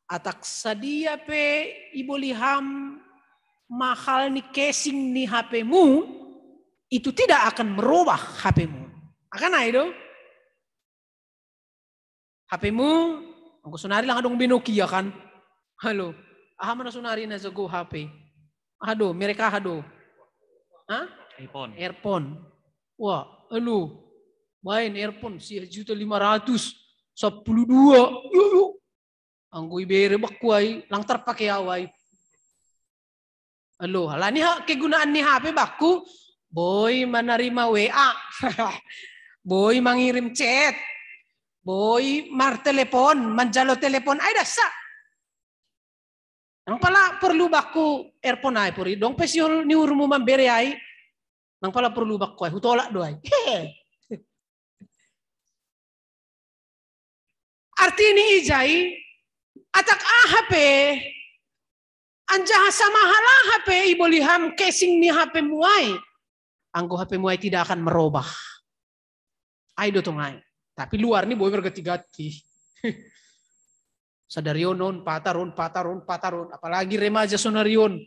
Atak sadia pe iboli ham mahal ni casing ni H P-mu, itu tidak akan merubah H P-mu. Akan ai do? H P-mu, anggo sonari lang adong be Nokia kan? Halo, aha mana sonari na jago H P? Aha do, merek aha do? Ha? iPhone. Earphone. Wah, halo. Main earphone, sia juta lima ratus, sepuluh dua. Yuk, yuk. Anggo ibere bakku ai, lang terpake au ai. Halo, halani kegunaan ni H P bakku, boi manarima W A, boi mangirim chat, boi martelepon, manjalo telepon, ai dasa. Nang pala perlu bakku earphone ai puri, dong pe sihol ni urumu mambere ai, nang pala perlu bakku ai, hutolak do ai. Artini ijai, atak aha pe, anjaha samahal aha pe iboli ham casing ni H P-mu ai, anggo H P-mu ai tidak akan merubah. Ai do tong ai. Tapi luar ni boi marganti-ganti. Sadari on, on, patar on, patar on, patar on. Apalagi remaja sonari on.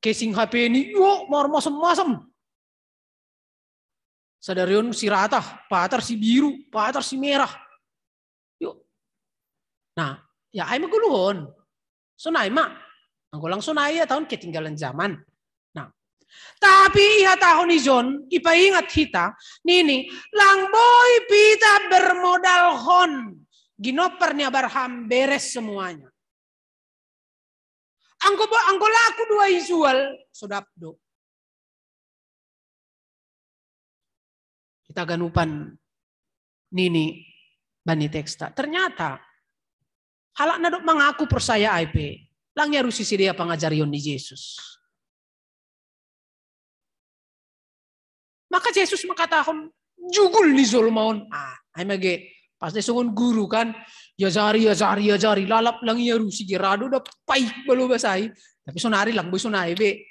Casing H P ni, yo, marmasam-masam. Sadari on si rata, patar si biru, patar si merah. Yuk. Nah, ya ai ma goluhon. Sonai ma. Anggo lang sonai ya tahun ketinggalan zaman. Nah, tapi ihatahon ijon, ipaingat hita, nini, lang boi pitah bermodalhon ginompar ni Abraham, beres semuanya. Anggo anggo laku do ai jual, so dapot do. Hita ganupan nini bani teksta. Ternyata halak na dob mangaku porsaya ai pe, lang iarusi sidea pangajarion ni Jesus. Maka Jesus mangkatahon, jugul ni jolma on. Ah, ai mage, pas de songon guru kan, iajari, iajari, iajari, lalap lang iarusi, ge ra do da paik balobas ai. Tapi sonari lang boi sonai be.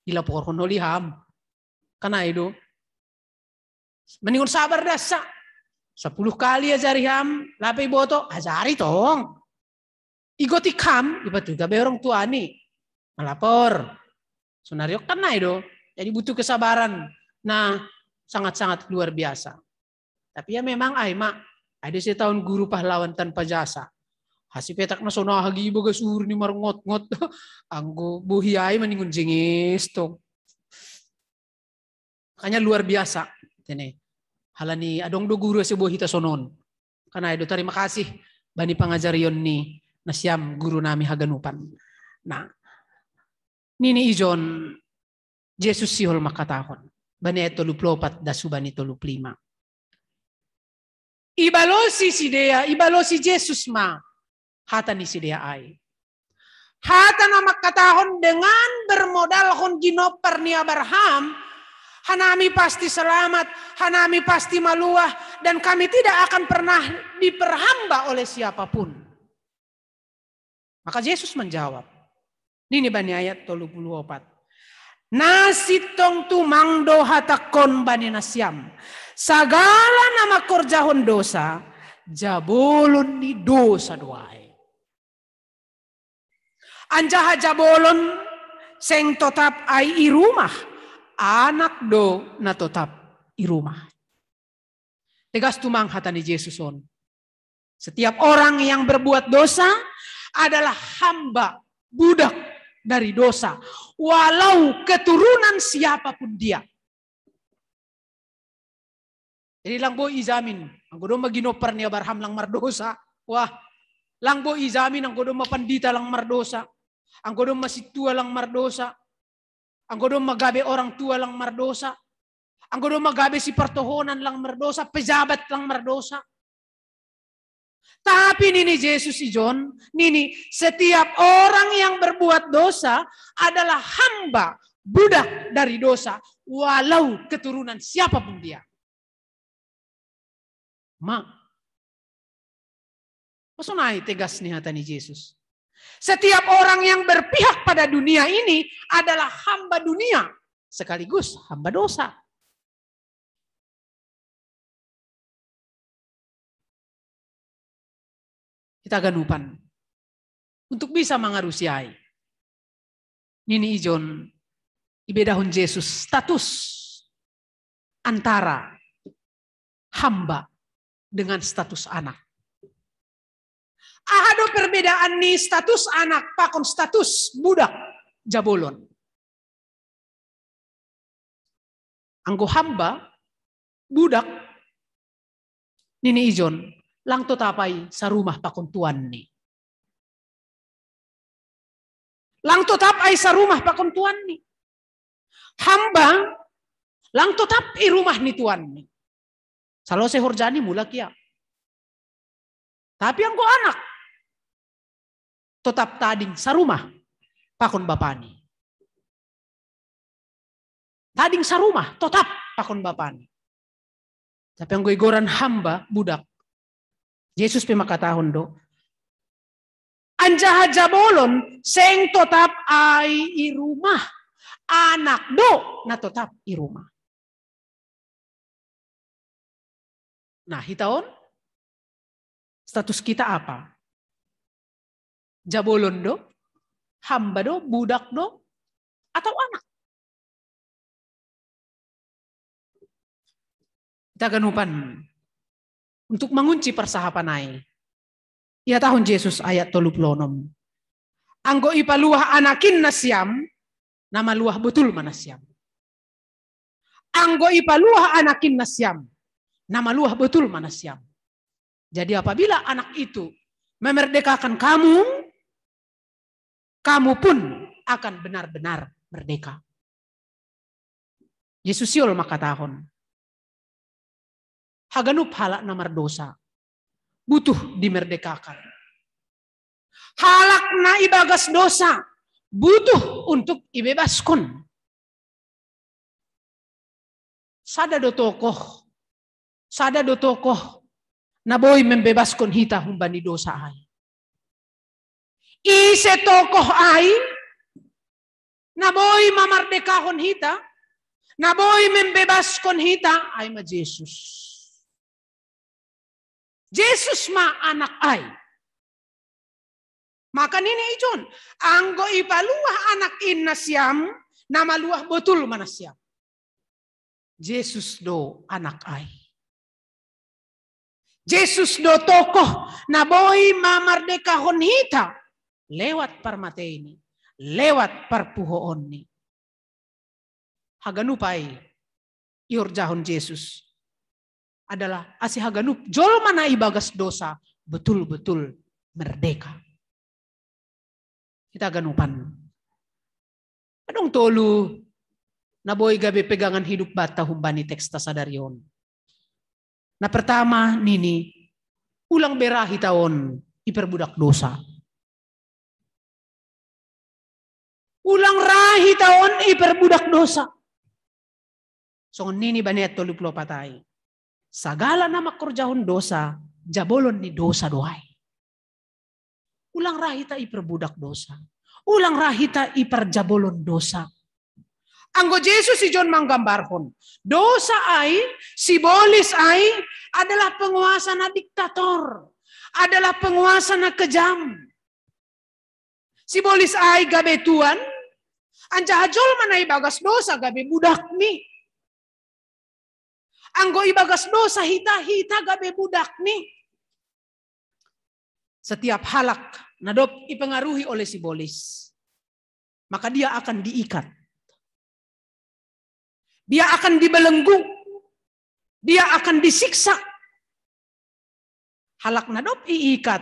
Ilaporhon holi ham. Kan ai do. Maningon sabar dasa. Sapuluh kali ajari ham, lape iboto, ajari tong. Igotik ham, ipatuga be orang tua ni. Malapor. Sonari on kan ai do. Jadi butuh kesabaran. Nah, sangat-sangat luar biasa. Tapi ya memang ai ma, ai do sitaon guru pahlawan tanpa jasa. Hasipetak na sonari ibagas uhur ni marngot-ngot. Anggo bohi ai maningon jenges tong. Makanya luar biasa. Tene. Halani adong do guru ase bohi ta sonon. Kan ai do tarima kasih bani pangajarion ni nasiam guru nami haganupan. Nah, nini ijon Jesus sihol mangkatahon. Bani ayat tolu puluh opat das hubani tolu puluh lima. Ibalosi sidea, ibalosi Jesus ma hata ni sidea ai. Hata na mangkatahon dengan bermodalhon ginompar ni Abraham, Hanami pasti selamat, hanami pasti maluah, dan kami tidak akan pernah diperhamba oleh siapapun. Maka Yesus menjawab, nini bani ayat tolu puluh opat. Na sintong tumang do hatakkon bani nasiam. Sagala na mangkorjahon dosa, jabolon ni dosa do ai. Anjaha jabolon seng totap ai i rumah, anak do na totap i rumah. Tegas tumang hata ni Yesus on. Setiap orang yang berbuat dosa adalah hamba, budak dari dosa, walau keturunan siapapun dia. Jadi lang boi ijamin, anggo domma ginompar ni Abraham lang mardosa. Wah, lang boi ijamin, anggo domma pandita lang mardosa. Anggo domma sintua lang mardosa. Anggo domma gabe orang tua lang mardosa. Anggo domma gabe sipartohonan lang mardosa, pejabat lang mardosa. Tapi nini Yesus ijon, nini, setiap orang yang berbuat dosa adalah hamba, budak dari dosa, walau keturunan siapapun dia. Ma. Masonai tegas ni hata ni Yesus. Setiap orang yang berpihak pada dunia ini adalah hamba dunia, sekaligus hamba dosa. Kita ganupan untuk bisa mangarusi ai. Nini ijon, ibedahon Yesus status antara hamba dengan status anak. Aha do perbedaan ni status anak pakon status budak jabolon? Anggo hamba, budak, nini ijon, lang totap ai sarumah pakon tuanni. Lang totap ai sarumah pakon tuanni. Hamba, lang totap i rumah ni tuanni. Salose horjani mulak ia. Tapi anggo anak, totap tading sarumah pakon bapani. Tading sarumah, totap pakon bapani. Tapi anggo igoran hamba, budak, Yesus pe mangkatahon do, anjaha jabolon seng totap ai i rumah, anak do na totap i rumah. Nah, hita on, status kita apa? Jabolon do, hamba do, budak do, atau anak? Kita ganupan untuk mangunci parsahapan ai. Ihatahon Yesus ayat tolu puluh onom. Anggo ipaluah anakin nasiam, na maluah botul ma nasiam. Anggo ipaluah anakin nasiam, na maluah botul ma nasiam. Jadi apabila anak itu memerdekakan kamu, kamu pun akan benar-benar merdeka. Yesus sihol mangkatahon, haganup halak na mardosa butuh dimerdekakan. Halak na ibagas dosa butuh untuk ibebaskon. Sada do tokoh, sada do tokoh na boi membebaskon hita humbani dosa ai. Ise tokoh ai na boi mamardekahon hita, na boi membebaskon hita, ai ma Jesus. Jesus ma anak ai. Maka nini ijon, anggo ipaluah anak in nasiam, na maluah botul ma nasiam. Jesus do anak ai. Jesus do tokoh na boi mamardekahon hita lewat parmateini, lewat parpuhoonni. Haganup ai ihorjahon Jesus adalah ase haganup jolma na ibagas dosa betul-betul merdeka. Kita ganupan. Adong tolu na boi gabe pegangan hidup banta humbani teksta sadari on. Na pertama nini, ulang be ra hita on iperbudak dosa. Ulang ra hita on iperbudak dosa. Songon nini bani ayat tolu pulu opat ai. Sagala na mangkorjahon dosa, jabolon ni dosa do ai. Ulang ra hita iperbudak dosa. Ulang ra hita iparjabolon dosa. Anggo Jesus ijon manggambarhon dosa ai, sibolis ai adalah penguasa na diktator, adalah penguasa na kejam. Sibolis ai gabe tuan, anjaha jolma na ibagas dosa gabe budakni. Anggo ibagas dosa hita, hita gabe budakni. Setiap halak na dob ipengaruhi oleh sibolis, maka dia akan diikat. Dia akan dibelenggu. Dia akan disiksa. Halak na dob iikat,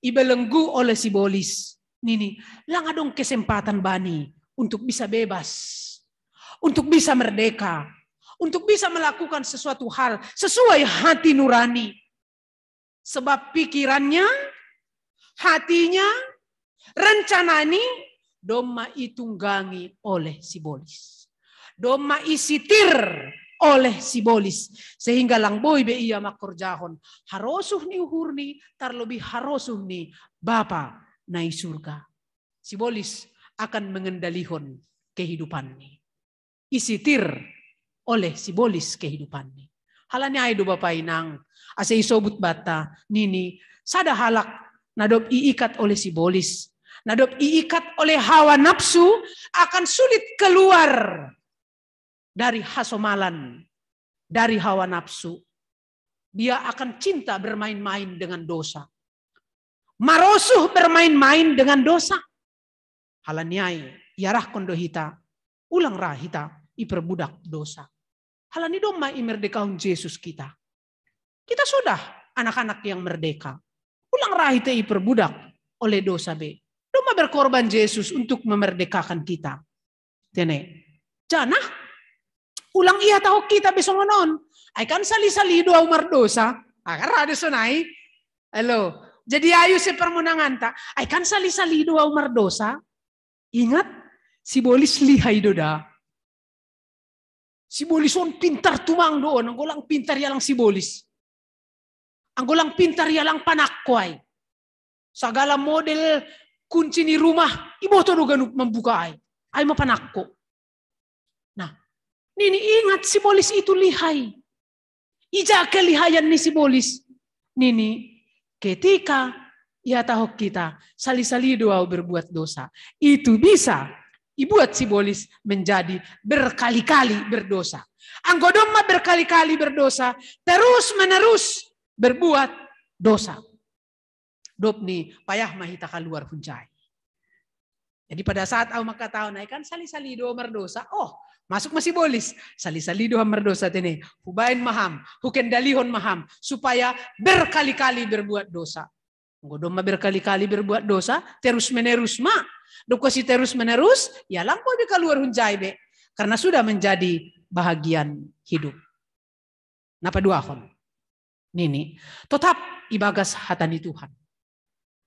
ibelenggu oleh sibolis, nini, lang adong kesempatan bani untuk bisa bebas, untuk bisa merdeka, untuk bisa melakukan sesuatu hal sesuai hati nurani. Sebab pikirannya, hatinya, rencana ni domma itunggangi oleh sibolis. Domma isitir oleh sibolis. Sehingga lang boi be ia mangkorjahon harosuh ni uhurni, tarlobih harosuh ni Bapa na i surga. Sibolis akan mengendalihon kehidupanni. Isitir oleh sibolis kehidupanni. Halani ai do bapa inang, asa isobut banta, nini, sada halak na dob iikat oleh sibolis, na dob iikat oleh hawa nafsu, akan sulit keluar dari hasomalan, dari hawa nafsu. Dia akan cinta bermain-main dengan dosa. Marosuh bermain-main dengan dosa. Halani ai iarahkon do hita, ulang ra hita iperbudak dosa. Halani domma imerdekahon Jesus kita. Kita sudah anak-anak yang merdeka. Ulang ra hita iperbudak oleh dosa be. Domma berkorban Jesus untuk memerdekakan kita. Tene. Janah ulang ihatahon hita be songon on. Ai kan sali-sali do au mardosa. Agar ada sonai. Halo. Jadi ayo se permunanganta. Ai kan sali-sali do au mardosa. Ingat, sibolis lihai do da. Sibolis on pintar tumang do on, anggo lang pintar ia lang sibolis. Anggo lang pintar ia lang panakko ai. Sagala model kunci ni rumah, iboto do ganup mambuka ai. Ai ma panakko. Nah, nini ingat sibolis itu lihai. Ija kelihaian ni sibolis. Nini, ketika ihatahon hita, sali-sali do au berbuat dosa. Itu bisa ibuat sibolis menjadi berkali-kali berdosa. Anggo domma berkali-kali berdosa, terus-menerus berbuat dosa. Dob ni payah ma hita kaluar hunjai. Jadi pada saat au mangkatahon ai kan sali-sali do mardosa, oh, masuk ma sibolis, sali-sali do mardosa tene, hubaen ma ham, hukendalihon ma ham, supaya berkali-kali berbuat dosa. Anggo domma berkali-kali berbuat dosa, terus-menerus ma. Dob kasi terus-menerus, ia lang boi be kaluar hunjai be. Karena sudah menjadi bahagian hidup. Na paduahon. Nini, totap ibagas hata ni Tuhan.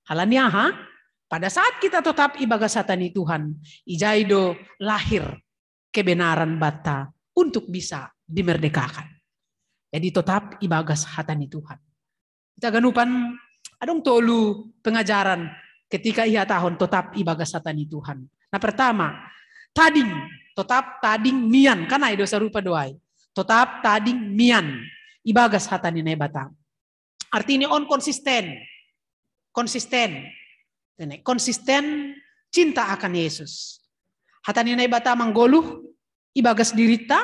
Halani aha? Pada saat kita totap ibagas hata ni Tuhan, ijai do lahir kebenaran banta untuk bisa dimerdekakan. Jadi totap ibagas hata ni Tuhan. Hita ganupan, adong tolu pengajaran ketika ihatahon totap ibagas hata ni Tuhan. Na pertama, tading, totap tading mian, kan ai do sarupa do ai. Totap tading mian ibagas hata ni Naibata. Artini on konsisten. Konsisten. Konsisten cinta akan Yesus. Hata ni Naibata manggoluh ibagas dirinta,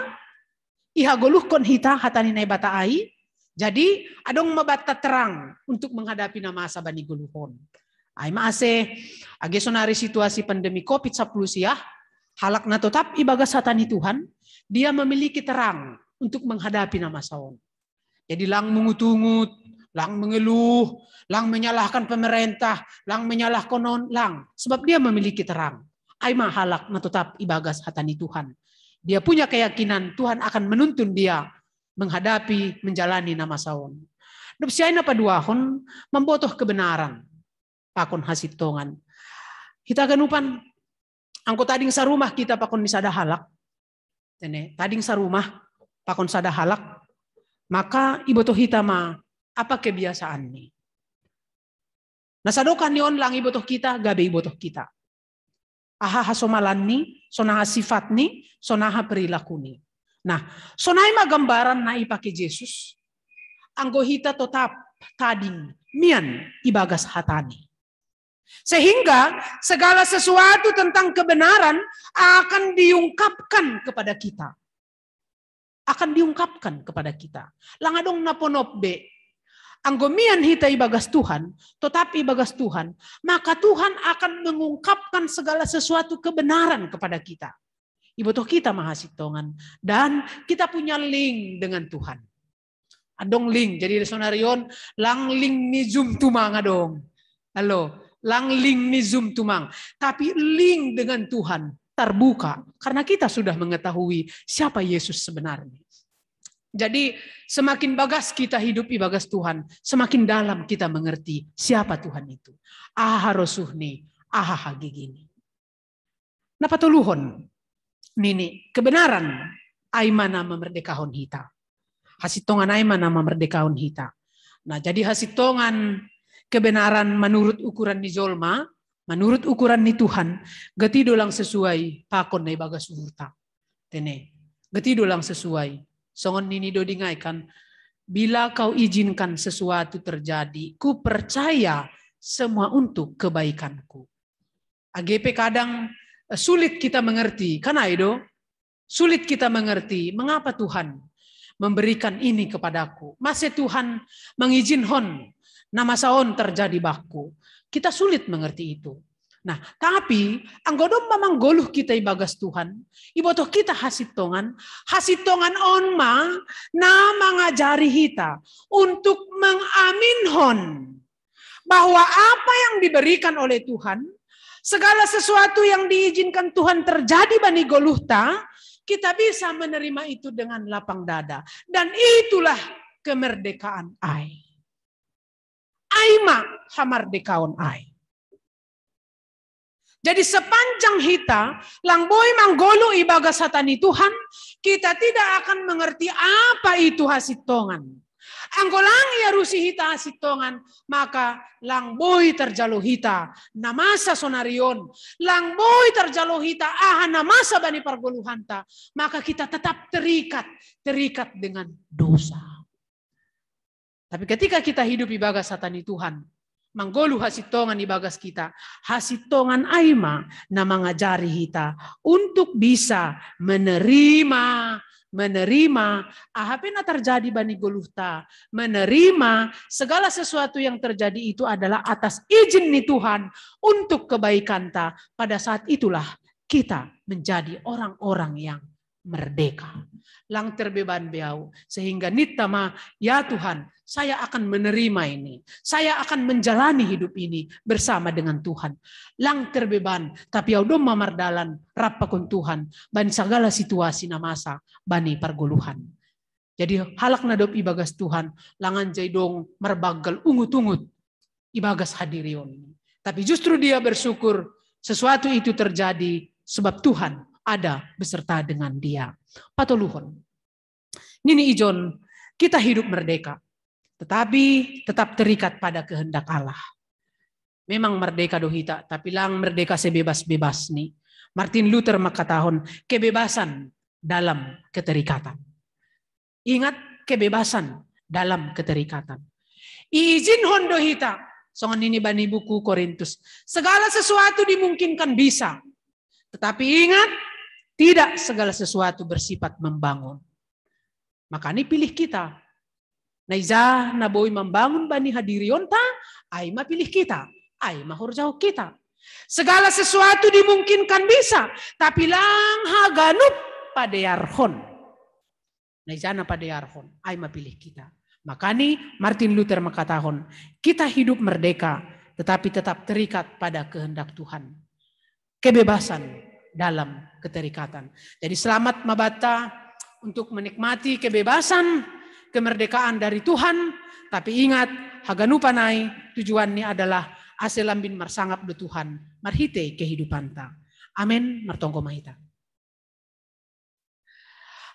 ihagoluhkon hita hata ni Naibata ai. Jadi adong ma banta terang untuk menghadapi na masa bani goluh on. Ai ma ase, age sonari situasi pandemi covid sapuluh siah, halak na totap ibagas hata ni Tuhan, dia memiliki terang untuk menghadapi na masa on. Jadi lang mengutungut, lang mengeluh, lang menyalahkan pemerintah, lang menyalahkan on, lang. Sebab dia memiliki terang. Ai ma halak na totap ibagas hata ni Tuhan. Dia punya keyakinan Tuhan akan menuntun dia menghadapi, menjalani na masa on. Dob siai na paduahon, mambotoh kebenaran pakon hasintongan. Hita ganupan, anggo tading sarumah hita pakon ni sada halak. Tene, tading sarumah. pakon sada halak, maka ibotoh hita ma apa kebiasaan ni. Na sadokan ni on lang ibotoh kita, gabe ibotoh kita. Aha hasomalan ni, sonaha sifat ni, sonaha perilaku ni. Nah, sonai ma gambaran na ipake Jesus, anggo hita totap tading mian ibagas hatani. Sehingga segala sesuatu tentang kebenaran akan diungkapkan kepada kita. Akan diungkapkan kepada kita. Lang adong na ponop be. Anggo mian hita ibagas Tuhan, tetap ibagas Tuhan, maka Tuhan akan mengungkapkan segala sesuatu kebenaran kepada kita. Ibotoh kita ma hasintongan. Dan kita punya link dengan Tuhan. Adong link, jadi sonari on lang link ni Zoom tumang adong. Halo, lang link ni Zoom tumang. Tapi link dengan Tuhan terbuka karena kita sudah mengetahui siapa Yesus sebenarnya. Jadi semakin bagas kita hidup ibagas Tuhan, semakin dalam kita mengerti siapa Tuhan itu. Aha rosuh ni, aha hagigi ni. Na patoluhon nini, kebenaran ai ma na mamerdekahon hita. Hasintongan ai ma na mamerdekahon hita. Nah, jadi hasintongan kebenaran menurut ukuran ni jolma, menurut ukuran ni Tuhan, gati do lang sesuai pakon na ibagas uhurta. Tene, gati do lang sesuai. Songon nini do dingaikan, bila kau izinkan sesuatu terjadi, ku percaya semua untuk kebaikanku. Age pe kadang eh, sulit kita mengerti, kan ai do? Sulit kita mengerti mengapa Tuhan memberikan ini kepadaku. Mase Tuhan mengizinkan na masa on terjadi bakku. Kita sulit mengerti itu. Nah, tapi anggo domma manggoluh kita ibagas Tuhan, ibotoh kita hasintongan, hasintongan on ma na mangajari hita untuk mengaminhon bahwa apa yang diberikan oleh Tuhan, segala sesuatu yang diizinkan Tuhan terjadi bani goluhta, kita bisa menerima itu dengan lapang dada. Dan itulah kemerdekaan ai. Ai ma hamardekaon ai. Jadi sepanjang hita lang boi manggoluh ibagas hata ni Tuhan, kita tidak akan mengerti apa itu hasintongan. Anggo lang iarusi hita hasintongan, maka lang boi terjalo hita na masa sonari on, lang boi terjalo hita aha na masa bani pargoluhanta, maka kita tetap terikat, terikat dengan dosa. Tapi ketika kita hidup ibagas hata ni Tuhan, manggoluh hasintongan ibagas kita, hasintongan ai ma na mangajari hita untuk bisa menerima, menerima aha pe na terjadi bani goluhta, menerima segala sesuatu yang terjadi itu adalah atas izin ni Tuhan untuk kebaikanta. Pada saat itulah kita menjadi orang-orang yang merdeka. Lang terbeban be ahu, sehingga ninta ma, ya Tuhan, saya akan menerima ini. Saya akan menjalani hidup ini bersama dengan Tuhan. Lang terbeban, tapi ahu domma mardalan rap pakon Tuhan bani sagala situasi na masa bani pargoluhan. Jadi halak na dob ibagas Tuhan, lang anjai dong marbanggal ungut-ungut ibagas hadirion. Tapi justru dia bersyukur sesuatu itu terjadi sebab Tuhan ada beserta dengan dia. Patoluhon. Nini ijon, kita hidup merdeka, tetapi tetap terikat pada kehendak Allah. Memang merdeka do hita, tapi lang merdeka sebebas-bebas ni. Martin Luther mangkatahon kebebasan dalam keterikatan. Ingat, kebebasan dalam keterikatan. Iizinhon do hita, songon nini bani buku Korintus, segala sesuatu dimungkinkan bisa. Tetapi ingat, tidak segala sesuatu bersifat membangun. Makanya pilih kita. Na ija na boi membangun bani hadirionta, ai ma pilih kita, ai ma horjahon kita. Segala sesuatu dimungkinkan bisa, tapi lang haganup padearhon. Na ija na padearhon, ai ma pilih kita. Makanya Martin Luther mangkatahon, kita hidup merdeka, tetapi tetap terikat pada kehendak Tuhan. Kebebasan dalam keterikatan. Jadi selamat ma banta untuk menikmati kebebasan, kemerdekaan dari Tuhan. Tapi ingat, haganupan ai tujuan ni adalah ase lambin marsangap do Tuhan marhite kehidupanta. Amen. Martonggo ma hita.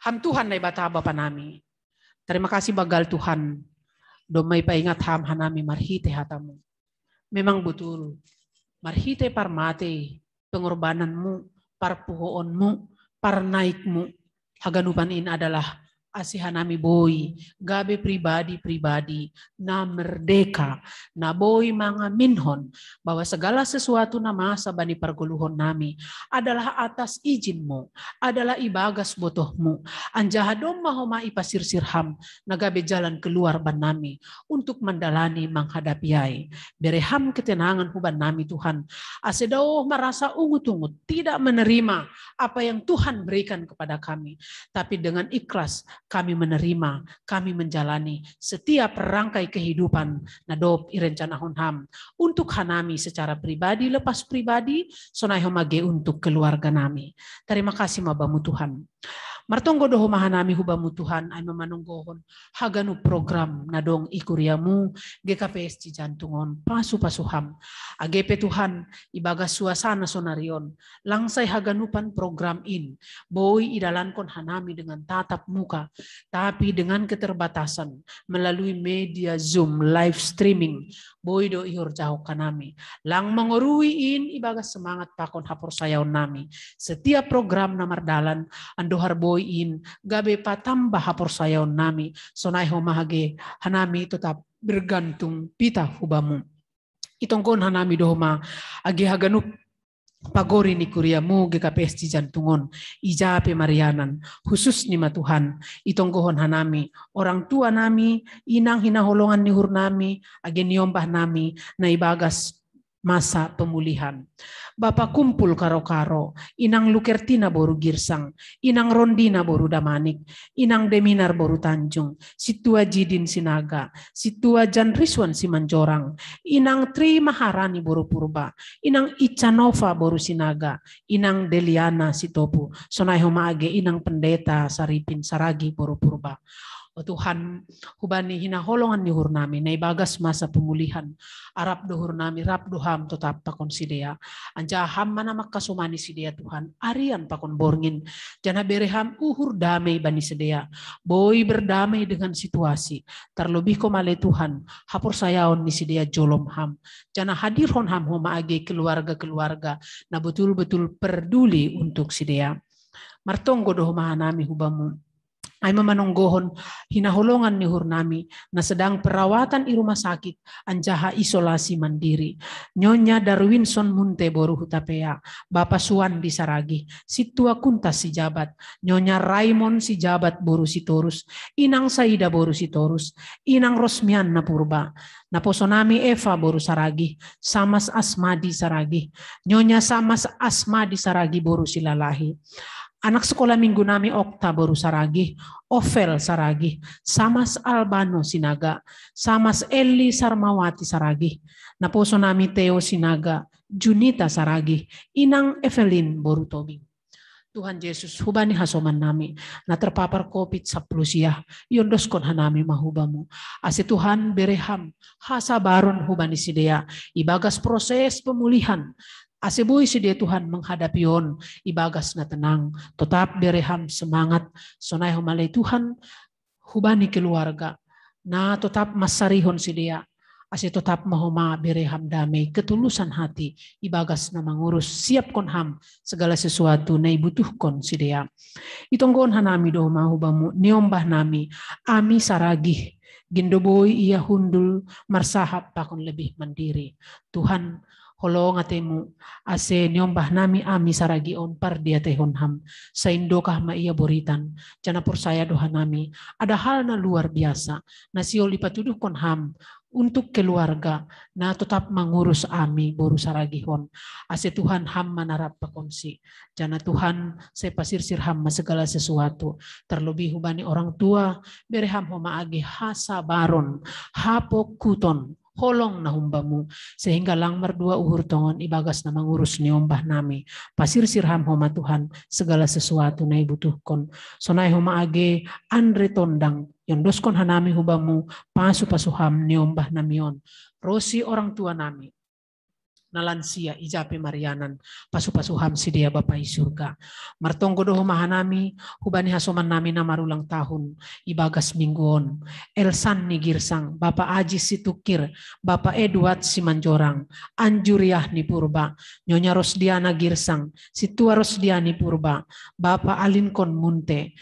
Ham Tuhan Naibata Bapa nami. Tarima kasih bagal Tuhan. Domai paingat ham hanami marhite hatamu. Memang betul. Marhite parmate, pengorbananmu, parpuhoonmu, parnaikmu. Haganupan in adalah ase hanami boi gabe pribadi-pribadi na merdeka, na boi mangaminhon bahwa segala sesuatu na masa bani pargoluhon nami adalah atas izinmu, adalah ibagas botohmu. Anjaha domma homa ipasirsir ham na gabe jalan keluar bannami untuk mandalani manghadapi ai. Bere ham ketenangan huban nami Tuhan, ase daoh marasa ungut-ungut, tidak menerima apa yang Tuhan berikan kepada kami, tapi dengan ikhlas kami menerima, kami menjalani setiap rangkai kehidupan na dob irencanahon ham untuk hanami secara pribadi lepas pribadi, sonai homa age untuk keluarga nami. Tarima kasih ma bamu Tuhan. Martonggo do homa hanami hu bamu Tuhan, ai ma manonggohon haganup program na dong i kuriamu G K P S Cijantung on, pasu-pasu ham. Age pe Tuhan, ibagas suasana sonari on, langsai haganupan program in boi idalankon hanami dengan tatap muka, tapi dengan keterbatasan melalui media Zoom live streaming, boi do ihorjahon hanami. Lang mangorui in ibagas semangat pakon haporsayaon nami. Setiap program na mardalan, andohar boi in gabe patamba haporsayaon nami, sonai homa age hanami totap bergantung pitah hu bamu. Itonggohon hanami do homa age haganup pagori ni kuriamu G K P S Cijantung on, ija pe marianan, khusus ni ma Tuhan, itonggohon hanami orang tua nami, inang hinaholongan ni uhur nami, age niombah nami na ibagas masa pemulihan. Bapa Kumpul Karo-karo, inang Lukertina boru Girsang, inang Rondina boru Damanik, inang Deminar boru Tanjung, Situa Jidin Sinaga, Situa Jan Rizwan Simanjorang, inang Tri Maharani boru Purba, inang Icanova boru Sinaga, inang Deliana Sitopu, sonai homa age inang Pendeta Saripin Saragi boru Purba. O Tuhan, hubani hinaholongan ni uhur nami na ibagas masa pemulihan, rap do uhur nami, rap do ham totap pakon sidea. Anjaha ham ma na mangkasomani sidea Tuhan, arian pakon borngin, janah bere ham uhur damei bani sidea, boi berdamei dengan situasi. Tarlobih homa ale Tuhan, haporsayaon ni sidea jolom ham, janah hadirhon ham homa age keluarga-keluarga na betul-betul perduli untuk sidea. Martonggo do homa hanami hu bamu, ai ma manonggohon hinaholongan ni uhur nami na sedang perawatan i rumah sakit anjaha isolasi mandiri. Nyonya Darwinson Munte boru Hutapea, Bapa Suwandi Saragi, Situa Kuntas Sijabat, Nyonya Raimon Sijabat boru Sitorus, inang Saida boru Sitorus, inang Rosmianna Purba. Naposo nami Eva boru Saragi, Samas Asmadi Saragi, Nyonya Samas Asmadi Saragi boru Silalahi. Anak sekolah minggu nami Okta boru Saragi, Ovel Saragi, Samas Albano Sinaga, Samas Eli Sarmawati Saragi. Naposo nami Theo Sinaga, Junita Saragi, inang Evelyn boru Tobing. Tuhan Jesus, hubani hasoman nami na terpapar covid sapuluh sia, iondoskon hanami ma hu bamu. Ase Tuhan bere ham hasabaron hubani sidea ibagas proses pemulihan, ase boi sidea Tuhan menghadapi on ibagas na tenang. Totap bere ham semangat, sonai homa ale Tuhan, hubani keluarga na totap mansarihon sidea, ase totap ma homa bere ham damei, ketulusan hati ibagas na mangurus, siapkon ham segala sesuatu na ibutuhkon sidea. Itonggohon hanami do homa hu bamu niombah nami Ami Saragih, gindo boi ia hundul marsahap pakon lebih mandiri. Tuhan, holong atemu, ase niombah nami Ami Saragih on pardiatehon ham, saindokah ma ia boritan, janah porsaya do hanami, ada hal na luar biasa na sihol ipatuduhkon ham untuk keluarga na totap mangurus Ami boru Saragih on. Ase Tuhan, ham ma na rap pakonsi, janah Tuhan, sai pasirsir ham ma segala sesuatu, tarlobih hubani orang tua, bere ham homa age hasabaron, hapokuton, holong na humbamu, sehingga lang mardua uhur tongon ibagas na mangurus niombah nami. Pasirsir ham homa Tuhan segala sesuatu na ibutuhkon. Sonai homa age Andre Tondang, iondoskon hanami hu bamu pasu-pasu ham niombah nami on. Ro si orang tua nami. na lansia i jape marianan, pasu-pasu ham sidea Bapa i surga. Martonggo do ho ma hanami hubani hasoman nami na marulang tahun i bagas minggu on. Elsan ni Girsang, Bapa Aji Situkir, Bapa Edward Simanjorang, Anjuriah ni Purba, Nyonya Rosdiana Girsang, Situa Rosdiani Purba, Bapa Alinkon Munte,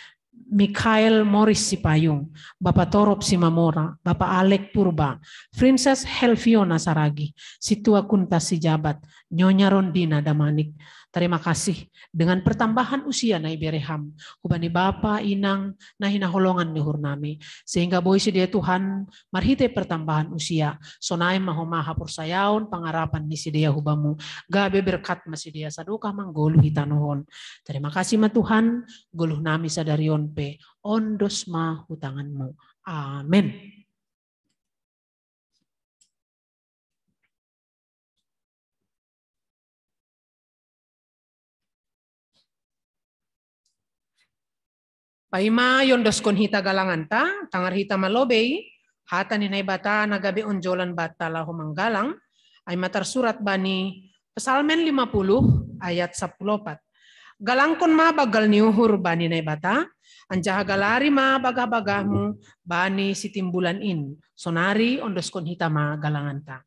Mikhael Moris Sipayung, Bapa Torop Simamora, Bapa Alek Purba, Princess Helviona Saragi, Situa Kunta Sijabat, Nyonya Rondina Damanik. Terima kasih dengan pertambahan usia na ibere ham hubani bapa inang na hinaholongan ni uhur nami, sehingga boi sidea Tuhan marhite pertambahan usia sonai ma homa haporsayaon pangarapan ni sidea hubamu, gabe berkat ma sidea sadokah manggoluh i tanoh on. Terima kasih ma Tuhan, goluh nami sadari on pe ondos ma hu tanganmu. Amen. Paima iondoskon hita galanganta, tangar hita ma lobei hata ni Naibata na gabe onjolan banta laho manggalang, ai ma tarsurat bani Psalmen lima puluh ayat sapuluh opat. Galangkon ma banggal ni uhur bani Naibata, anjaha galari ma bagah-bagahmu bani sitimbulan in. Sonari ondoskon hita ma galanganta.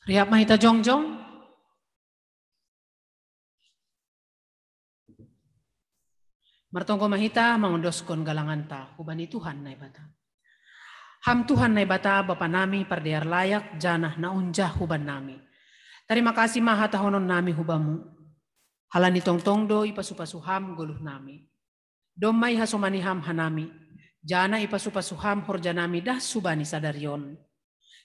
Rihap ma hita jongjong. Martonggo ma hita mangondoskon galanganta hubani Tuhan Naibata. Ham Tuhan Naibata Bapa nami pardear layak janah na unjah huban nami. Tarima kasih ma hatahonon nami hubamu. Halani tongtong do ipasu-pasu ham goluh nami. Domma ihasomani ham hanami, janah ipasu-pasu ham horja nami das hubani sadari on.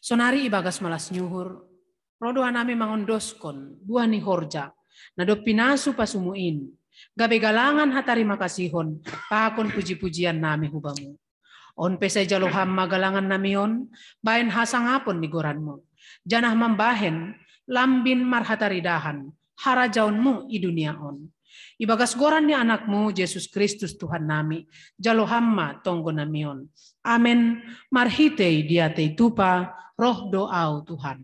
Sonari ibagas malas ni uhur, roh do hanami mangondoskon buah ni horja na dob pinasu-pasumu in, gabe galangan hatarima kasihon pakon puji-pujian nami hubamu. On pe sai jalo Ham ma galangan nami on bahen hasangapon ni goranMu, janah mambahen lambin marhataridahan harajaonMu i dunia on. Ibagas goran ni AnakMu Jesus Kristus Tuhan nami, jalo Ham ma tonggo nami on. Amen. Marhitei diatei tupa roh do Ahu, Tuhan.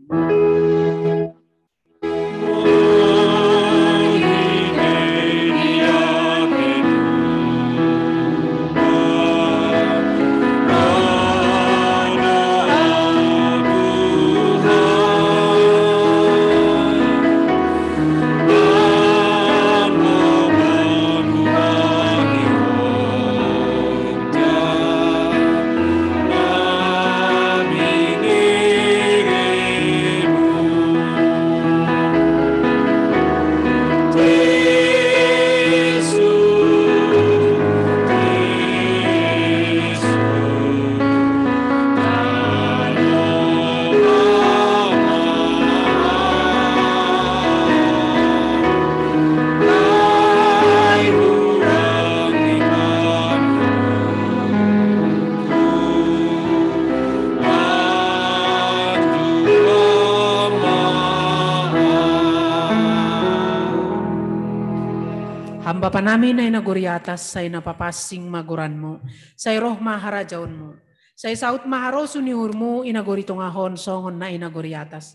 Ham Bapa nami na i nagori atas, sai na papansing ma goranMu, sai roh ma harajaonMu, sai saut ma harosuh ni uhurMu i nagori tongah on songon na i nagori atas.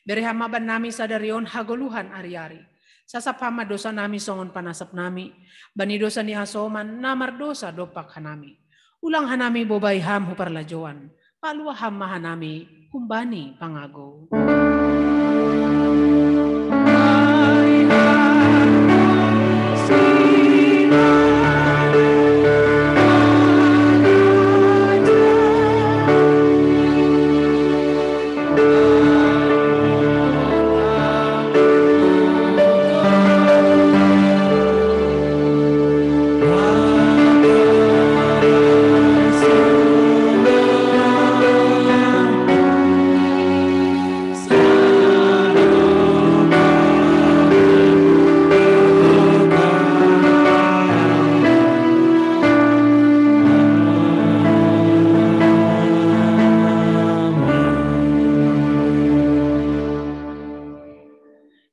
Bere Ham ma bannami sadari on hagoluhan ari-ari. Sasap Ham ma dosa nami songon panasap nami bani dosa ni hasoman na mardosa dompak hanami. Ulang hanami bobai Ham hu parlajouan, palua Ham ma hanami humbani pangagou.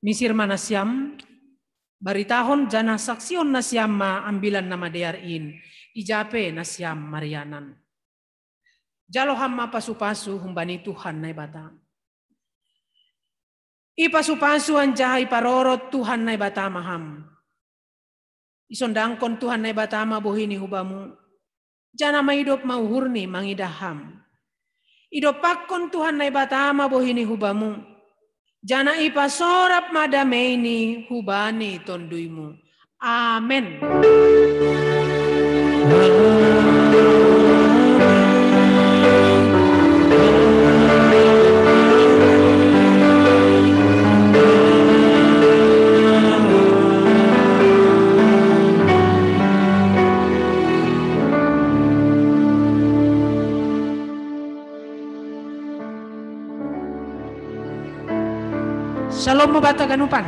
Misir ma nasiam, baritahon janah saksihon nasiam ma Ambilan Namadear in, ija pe nasiam marianan. Jalo Ham ma pasu-pasu humbani Tuhan Naibata. Ipasu-pasu anjaha iparorot Tuhan Naibata ma Ham. Isondangkon Tuhan Naibata ma bohi ni hubaMu, janah maidop ma uhurNi mangidah Ham. Idompakkon Tuhan Naibata ma bohi ni hubaMu, janah ipasorap ma dameiNi hubani TonduyMu. Amen. Shalom ma banta ganupan.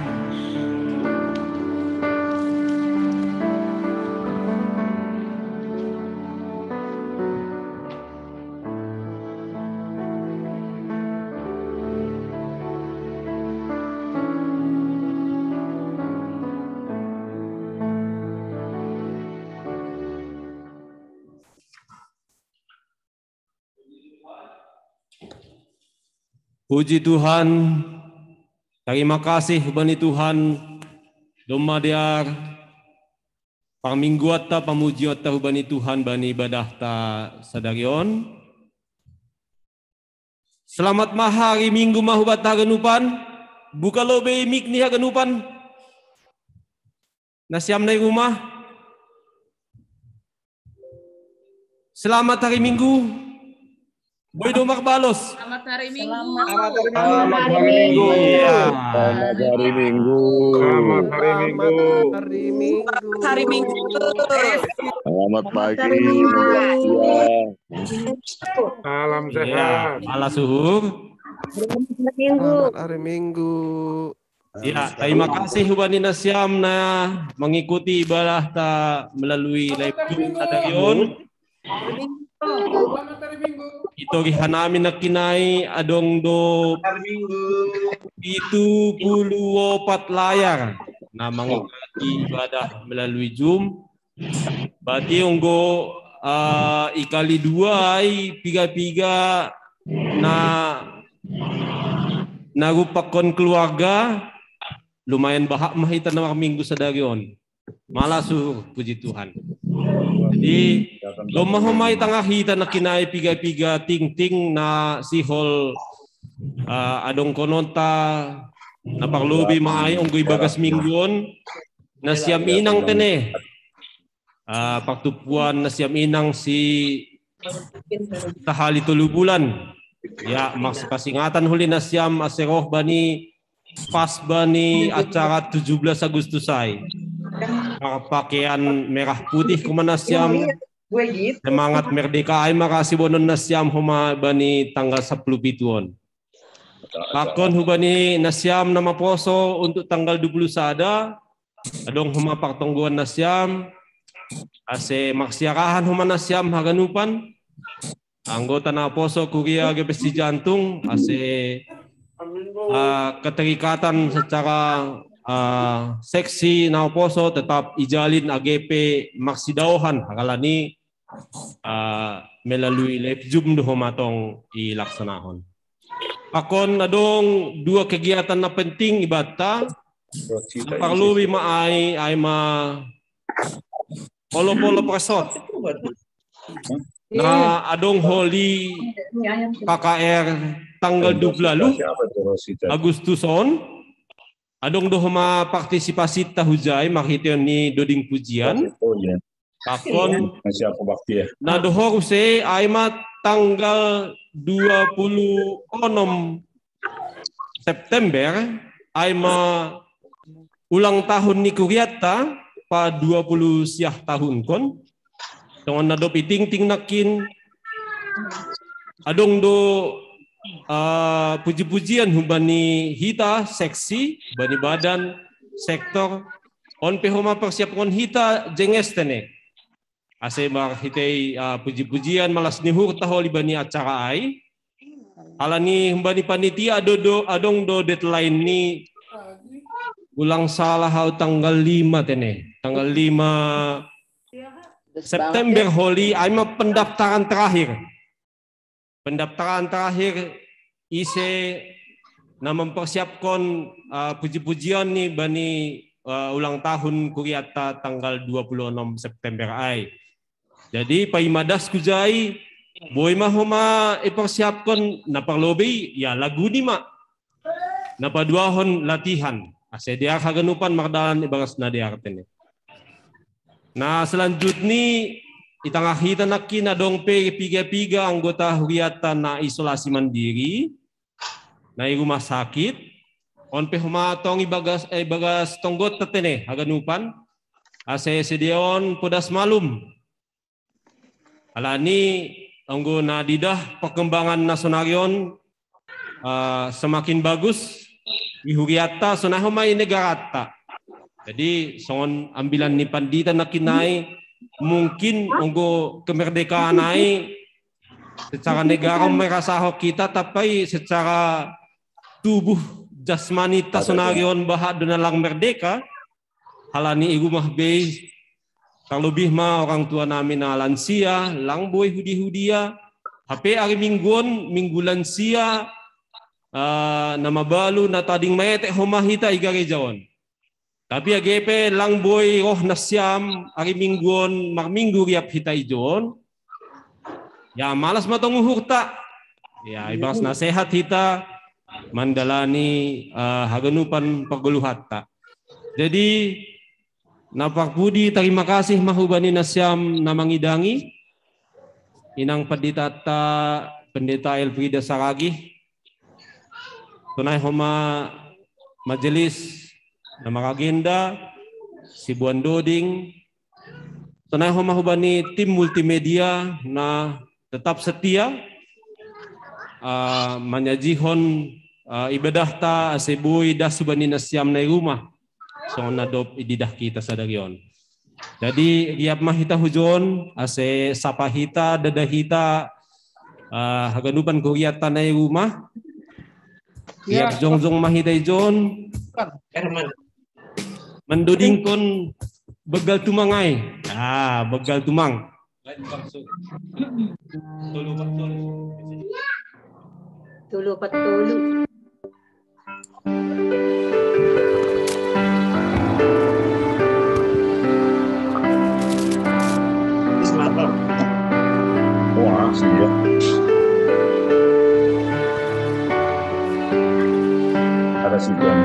Puji Tuhan, tarima kasih bani Tuhan, domma dear parmingguanta, pamujionta hubani Tuhan bani ibadahta sadari on. Selamat ma hari Minggu ma hubanta haganupan. Buka lobei mik ni haganupan. Nasiam na i rumah. Selamat hari Minggu. Boi do marbalos. Selamat hari Minggu. Selamat hari Minggu. Iya. Selamat hari Minggu. Selamat hari Minggu. Selamat hari Minggu. Selamat hari Minggu. Selamat pagi. Selamat hari Minggu. Iya. Salam sehat. Iya, malam suhur. Selamat hari Minggu. Selamat hari Minggu. Ya, terima kasih hubani nasiam na mengikuti ibadahta melalui live stream sadari on. Ito gihanami na kinai adong do pitu puluh opat layar na mangikati ibadah melalui Zoom. Berarti onggo ah, ikali dua ai piga-piga na narupakon keluarga, lumayan bahak mah hita na marminggu sadari on. Malah suhur, puji Tuhan. Jadi, lomahomai tangah hita na kinai piga-piga tingting na sihol ah, adong kononta na parlobi maai onggo ibagas minggu on na siam inang tene. Ah, partupuan na siam inang si sahali tolu bulan. Ya, marsipasingatan huli na siam ase roh bani pas bani acara tujuh belas Agustus ai. Parpakean merah putih ko ma na siam, semangat merdeka ai ma kasibonon na siam homa bani tanggal sapuluh pitu on. Pakon hubani na siam na maposo untuk tanggal dua puluh sada, adong homa partonggoan na siam, ase marsiarahan homa na siam haganupan, anggota na poso kuria G P S C Jantung, ase ah, keterikatan secara ah, seksi na poso tetap ijalin age pe marsidaohan, halani ah, melalui live Zoom do homa tong ilaksanahon. Pakon adong dua kegiatan na penting ibanta, parlobi ma ai, ai ma olop-olop resort. Na adong holi K K R tanggal dua puluh lalu Agustus on. Adong do homa partisipasita hujai marhiteon ni doding pujian. Pakon na dohor use ai ma tanggal dua puluh onom September, ai ma ulang tahun ni kuriatta, pa dua puluh siah tahun kon. Songon na dob itingting nangkin, adong do ah, puji-pujian hubani hita seksi, bani badan, sektor, on pe homa persiapkon hita jenges tene. Ase marhitei ah, puji-pujian malas ni uhurta holi bani acara ai. Halani humbani panitia do, do, adong do deadline ni, ulang salah au tanggal lima tene. Tanggal lima September holi, ai ma pendaftaran terakhir. Pendaftaran terakhir ise na mempersiapkon ah, puji-pujian ni bani ah, ulang tahun kuriatta tanggal dua puluh enam September ai. Jadi paima das hujai, boi ma homa ipersiapkon, na parlobi ya lagu ni ma. Na paduahon latihan. Ase dear haganupan mardalan ibagas na dear tene. Na selanjutni, i tangah hita nangkin adong pe piga-piga anggota huriatta na isolasi mandiri, na i rumah sakit, on pe homa tong ibagas, eh, ibagas tonggotta tene haganupan, ase sedeon podas malum. Alani onggo na didah perkembangan na sonari on ah, semakin bagus i huriatta, sonai homa i negaratta. Jadi songon ambilan ni pandita nangkin ai, mungkin onggo kemerdekaan ai secara negara merasahon hita, tapi secara tubuh jasmanita sonari on bahak do na lang merdeka. Halani i rumah be, terlebih ma orang tua nami na lansia, lang boi hudi-hudia. Hape ari Minggu on, Minggu lansia, ah, na mabalu, na tading maetek homa hita i gareja on. Tapi age pe lang boi roh nasiam ari Minggu on, marminggu riap hita ijon, ya malas ma tong uhurta. Ya, ibagas na sehat hita mandalani ah, haganupan pargoluhanta. Jadi na parpudi tarima kasih ma hubani nasiam na mangidangi, inang panditanta Pendeta Elfrida Saragih, sonai homa majelis na maragenda, sibuan doding, sonai homa hubani tim multimedia na tetap setia ah, manyajihon ah, ibadahta ase boi das hubani nasiam na i rumah, songon na dob ididah hita sadari on. Jadi, riap ma hita hujon, ase sapa hita, dada hita, ah, haganupan kuriatan nai rumah. Riap jongjong ma hita ijon. Mandodingkon begal tumang ai. Ah, begal tumang. Tolu opat tolu. Wah, sih ya. Ada sih jam.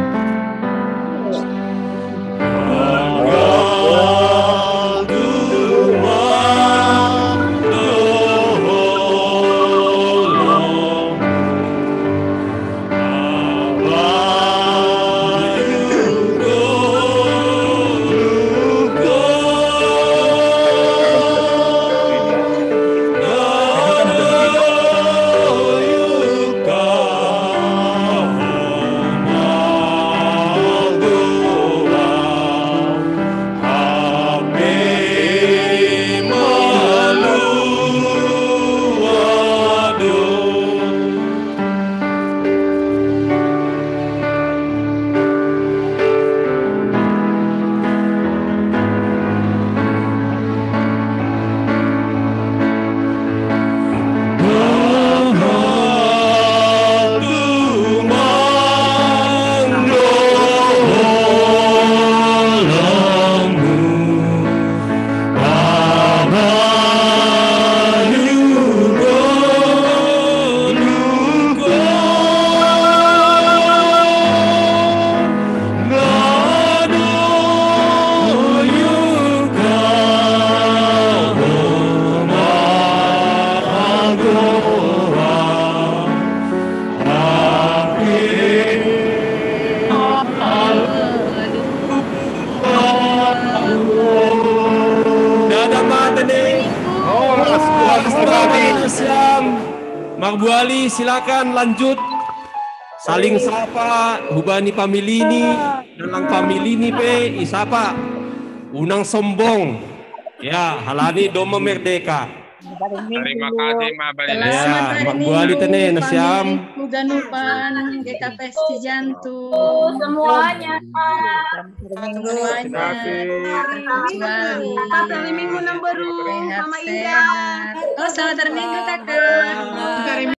Dada mata ni. Oh, mas, mas, mas, siam. Marbuali, silakan lanjut. Saling sapa, hubani pamili ni, dalam pamili ni pe, isapa. Unang sombong. Ya, halani doma merdeka. Terima kasih, Mbak Lili. Ya, Mbak Buali tene, na siam. Huganupan, G K P S Cijantung. Semuanya. Semuanya. Kecuali hari Minggu nang baru, Mama Indah. Oh, selamat hari Minggu, Kakak.